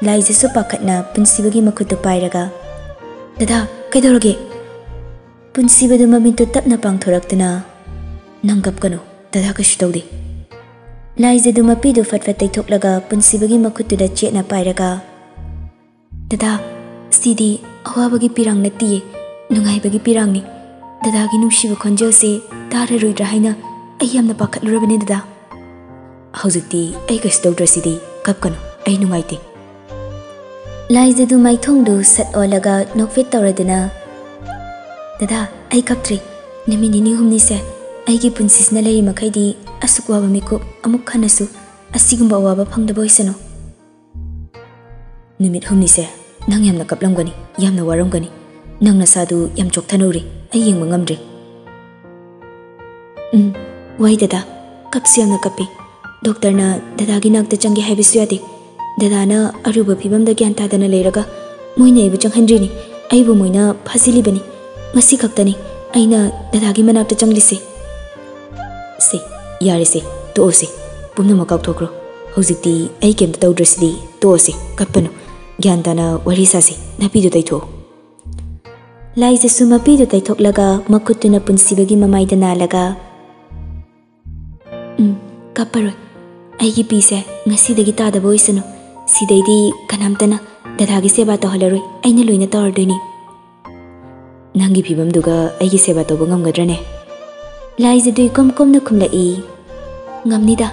ꯂꯥꯏꯖꯁꯨ ꯄꯥꯈꯠꯅ ꯄꯨꯟꯁꯤꯕꯒꯤ ꯃꯈꯨꯠꯇꯨ ꯄꯥꯏꯔꯒ, "ꯗꯗꯥ, ꯀꯩꯗꯧꯔꯒꯦ?" ꯄꯨꯟꯁꯤꯕꯗꯨ ꯃꯃꯤꯠꯇꯨ ꯇꯞꯅ ꯄꯥꯡꯊꯣꯔꯛꯇꯨꯅ, "ꯅꯪ ꯀꯞꯀꯅꯨ, ꯗꯗꯥ ꯀꯩꯁꯨ ꯇꯧꯗꯦ꯫" ꯂꯥꯏꯖꯗꯨ ꯃꯄꯤꯗꯨ ꯐꯠ ꯐꯠ ꯇꯩꯊꯣꯛꯂꯒ ꯄꯨꯟꯁꯤꯕꯒꯤ ꯃꯈꯨꯠꯇꯨꯗ ꯆꯦꯠꯅ ꯄꯥꯏꯔꯒ, "ꯗꯗꯥ, ꯁꯤꯗꯤ ꯑꯋꯥꯕꯒꯤ ꯄꯤꯔꯥꯡ ꯅꯠꯇꯤꯌꯦ, ꯅꯨꯡꯉꯥꯏꯕꯒꯤ ꯄꯤꯔꯥꯡꯅꯤ꯫ ꯗꯗꯥꯒꯤ ꯅꯨꯡꯁꯤꯕ ꯈꯣꯟꯖꯦꯜꯁꯦ ꯇꯥꯔꯔꯣꯏꯗ꯭ꯔꯥ ꯍꯥꯏꯅ ꯑꯩ ꯌꯥꯝꯅ ꯄꯥꯈꯠꯂꯨꯔꯕꯅꯦ, ꯗꯗꯥ꯫ ꯍꯧꯖꯤꯛꯇꯤ ꯑꯩ ꯀꯩꯁꯨ ꯇꯧꯗ꯭ꯔꯁꯤꯗꯤ, ꯀꯞꯀꯅꯨ, ꯑꯩ ꯅꯨꯡꯉꯥꯏꯇꯦ꯫" ꯂꯥꯏꯖꯗꯨ ꯃꯥꯏꯊꯣꯡꯗꯨ ꯁꯠ ꯑꯣꯜꯂꯒ ꯅꯣꯛꯐꯦꯠ ꯇꯧꯔꯗꯨꯅ, "ꯗꯗꯥ, ꯑꯩ ꯀꯞꯇ꯭ꯔꯤ꯫ ꯅꯨꯃꯤꯠ ꯅꯤꯅꯤ ꯍꯨꯝꯅꯤꯁꯦ ꯑꯩꯒꯤ ꯄꯨꯟꯁꯤꯁꯤꯅ ꯂꯩꯔꯤ ꯃꯈꯩꯗꯤ ꯑꯁꯨꯛ ꯋꯥꯕ ꯃꯤꯀꯨꯞ ꯑꯃꯨꯛ ꯍꯟꯅꯁꯨ ꯑꯁꯤꯒꯨꯝꯕ ꯑꯋꯥꯕ ꯐꯪꯗꯕ ꯑꯣꯏꯁꯅꯨ꯫" "ꯅꯨꯃꯤꯠ ꯍꯨꯝꯅꯤꯁꯦ ꯅꯪ ꯌꯥꯝꯅ ꯀꯞꯂꯝꯒꯅꯤ, ꯌꯥꯝꯅ ꯋꯥꯔꯝꯒꯅꯤ꯫ ꯅꯪ ꯅꯁꯥꯗꯨ ꯌꯥꯝ ꯆꯣꯛꯊꯅꯧꯔꯦ, ꯑꯩ ꯌꯦꯡꯕ ꯉꯝꯗ꯭ꯔꯦ꯫" "ꯎꯝ, ꯋꯥꯏ ꯗꯗꯥ, ꯀꯞꯁꯨ ꯌꯥꯝꯅ ꯀꯞꯄꯤ꯫ ꯗꯣꯛꯇꯔꯅ ꯗꯗꯥꯒꯤ ꯅꯥꯛꯇ ꯆꯪꯒꯦ ꯍꯥꯏꯕꯁꯨ ꯌꯥꯗꯦ꯫ ꯗꯗꯥꯅ ꯑꯔꯨꯕ ꯐꯤꯕꯝꯗ ꯒ꯭ꯌꯥꯟ ꯇꯥꯗꯅ ꯂꯩꯔꯒ ꯃꯣꯏꯅ ꯑꯩꯕꯨ ꯆꯪꯍꯟꯗ꯭ꯔꯤꯅꯤ꯫ ꯑꯩꯕꯨ ꯃꯣꯏꯅ ꯐꯥꯖꯤꯜꯂꯤꯕꯅꯤ꯫ ꯉꯁꯤ ꯈꯛꯇꯅꯤ ꯑꯩꯅ ꯗꯗꯥꯒꯤ ꯃꯅꯥꯛꯇ ꯆꯪꯂꯤꯁꯦ꯫ ꯁꯦ, ꯌꯥꯔꯦꯁꯦ, ꯇꯣꯛꯑꯣꯁꯦ꯫ ꯄꯨꯝꯅꯃꯛ ꯀꯥꯎꯊꯣꯛꯈ꯭ꯔꯣ꯫ ꯍꯧꯖꯤꯛꯇꯤ ꯑꯩ ꯀꯩꯝꯇ ꯇꯧꯗ꯭ꯔꯁꯤꯗꯤ꯫ ꯇꯣꯛꯑꯣꯁꯦ, ꯀꯞꯄꯅꯨ꯫ ꯒ꯭ꯌꯥꯟ ꯇꯥꯅ ꯋꯥꯔꯤ ꯁꯥꯁꯤ꯫ ꯅꯥꯄꯤꯗꯨ ꯇꯩꯊꯣꯛꯑꯣ꯫ ꯂꯥꯏꯖꯁꯨ ꯃꯄꯤꯗꯨ ꯇꯩꯊꯣꯛꯂꯒ ꯃꯈꯨꯠꯇꯨꯅ ꯄꯨꯟꯁꯤꯕꯒꯤ ꯃꯃꯥꯏꯗ ꯅꯥꯜꯂꯒ, "ꯎꯝ, ꯀꯞꯄꯔꯣꯏ꯫ ꯑꯩꯒꯤ ꯄꯤꯁꯦ ꯉꯁꯤꯗꯒꯤ ꯇꯥꯗꯕ ꯑꯣꯏꯁꯅꯨ꯫ ꯁꯤꯗꯩꯗꯤ ꯀꯅꯥꯝꯇꯅ ꯗꯗꯥꯒꯤ ꯁꯦꯕꯥ ꯇꯧꯍꯜꯂꯔꯣꯏ꯫ ꯑꯩꯅ ꯂꯣꯏꯅ ꯇꯧꯔꯗꯣꯏꯅꯤ꯫" "ꯅꯪꯒꯤ ꯐꯤꯕꯝꯗꯨꯒ ꯑꯩꯒꯤ ꯁꯦꯕꯥ ꯇꯧꯕ ꯉꯝꯒꯗ꯭ꯔꯅꯦ?" ꯂꯥꯏꯖꯗꯨ ꯏꯀꯣꯝ ꯀꯣꯝꯅ ꯈꯨꯝꯂꯛꯏ, "ꯉꯝꯅꯤꯗ꯫"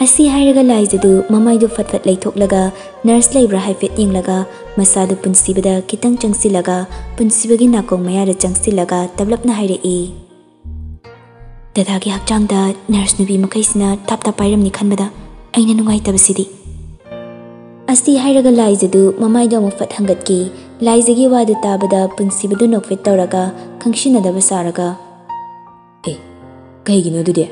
ꯑꯁꯤ ꯍꯥꯏꯔꯒ ꯂꯥꯏꯖꯗꯨ ꯃꯃꯥꯏꯗꯨ ꯐꯠ ꯐꯠ ꯂꯩꯊꯣꯛꯂꯒ ꯅꯔꯁ ꯂꯩꯕ꯭ꯔꯥ ꯍꯥꯏꯐꯦꯠ ꯌꯦꯡꯂꯒ ꯃꯁꯥꯗꯨ ꯄꯨꯟꯁꯤꯕꯗ ꯈꯤꯇꯪ ꯆꯪꯁꯤꯜꯂꯒ ꯄꯨꯟꯁꯤꯕꯒꯤ ꯅꯥꯀꯣꯡ ꯃꯌꯥꯗ ꯆꯪꯁꯤꯜꯂꯒ ꯇꯞꯂꯞꯅ ꯍꯥꯏꯔꯛꯏ, "ꯗꯗꯥꯒꯤ ꯍꯛꯆꯥꯡꯗ ꯅꯔꯁ ꯅꯨꯄꯤ ꯃꯈꯩꯁꯤꯅ ꯇꯥꯞ ꯇꯥꯞ ꯄꯥꯏꯔꯝꯅꯤ ꯈꯟꯕꯗ ꯑꯩꯅ ꯅꯨꯡꯉꯥꯏꯇꯕꯁꯤꯗꯤ꯫" ꯑꯁꯤ ꯍꯥꯏꯔꯒ ꯂꯥꯏꯖꯗꯨ ꯃꯃꯥꯏꯗꯨ ꯑꯃꯨꯛ ꯐꯠ ꯍꯪꯒꯠꯈꯤ꯫ ꯂꯥꯏꯖꯒꯤ ꯋꯥꯗꯨ ꯇꯥꯕꯗ ꯄꯨꯟꯁꯤꯕꯗꯨ ꯅꯣꯛꯐꯦꯠ ꯇꯧꯔꯒ ꯈꯪꯁꯤꯟꯅꯗꯕ ꯁꯥꯔꯒ, "ꯑꯦ, ꯀꯩꯒꯤꯅꯣ ꯑꯗꯨꯗꯤ?"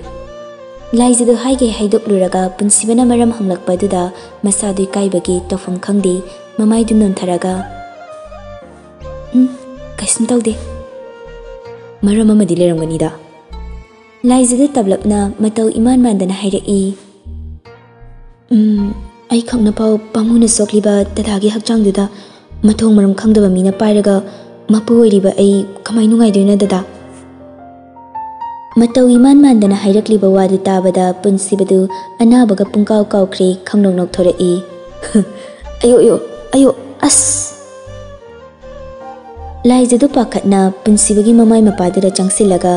ꯂꯥꯏꯖꯗꯨ ꯍꯥꯏꯒꯦ ꯍꯥꯏꯗꯣꯛꯂꯨꯔꯒ ꯄꯨꯟꯁꯤꯕꯅ ꯃꯔꯝ ꯍꯪꯂꯛꯄ ꯑꯗꯨꯗ ꯃꯁꯥꯗꯨ ꯏꯀꯥꯏꯕꯒꯤ ꯇꯧꯐꯝ ꯈꯪꯗꯦ, ꯃꯃꯥꯏꯗꯨ ꯅꯣꯟꯊꯔꯒ, "ꯎꯝ, ꯀꯩꯁꯨꯝ ꯇꯧꯗꯦ꯫" "ꯃꯔꯝ ꯑꯃꯗꯤ ꯂꯩꯔꯝꯒꯅꯤꯗ꯫" ꯂꯥꯏꯖꯗꯨ ꯇꯞꯂꯞꯅ ꯃꯇꯧ ꯏꯃꯥꯟ ꯃꯥꯟꯗꯅ ꯍꯥꯏꯔꯛꯏ, "ꯎꯝ, ꯑꯩꯈꯛꯅ ꯐꯥꯎ ꯄꯥꯝꯃꯨꯅ ꯁꯣꯛꯂꯤꯕ ꯗꯗꯥꯒꯤ ꯍꯛꯆꯥꯡꯗꯨꯗ ꯃꯊꯣꯡ ꯃꯔꯝ ꯈꯪꯗꯕ ꯃꯤꯅ ꯄꯥꯏꯔꯒ ꯃꯄꯨ ꯑꯣꯏꯔꯤꯕ ꯑꯩ ꯀꯃꯥꯏ ꯅꯨꯡꯉꯥꯏꯗꯣꯏꯅꯣ ꯗꯗꯥ?" ꯃꯇꯧ ꯏꯃꯥꯟ ꯃꯥꯟꯗꯅ ꯍꯥꯏꯔꯛꯂꯤꯕ ꯋꯥꯗꯨ ꯇꯥꯕꯗ ꯄꯨꯟꯁꯤꯕꯗꯨ ꯑꯅꯥꯕꯒ ꯄꯨꯡꯀꯥꯎ ꯀꯥꯎꯈ꯭ꯔꯦ, ꯈꯪꯅꯣꯛ ꯅꯣꯛꯊꯣꯔꯛꯏ꯫ "ꯑꯌꯣ, ꯑꯌꯣ, ꯑꯌꯣ, ꯑꯁ!" ꯂꯥꯏꯖꯗꯨ ꯄꯥꯈꯠꯅ ꯄꯨꯟꯁꯤꯕꯒꯤ ꯃꯃꯥꯏ ꯃꯄꯥꯗꯨꯗ ꯆꯪꯁꯤꯜꯂꯒ,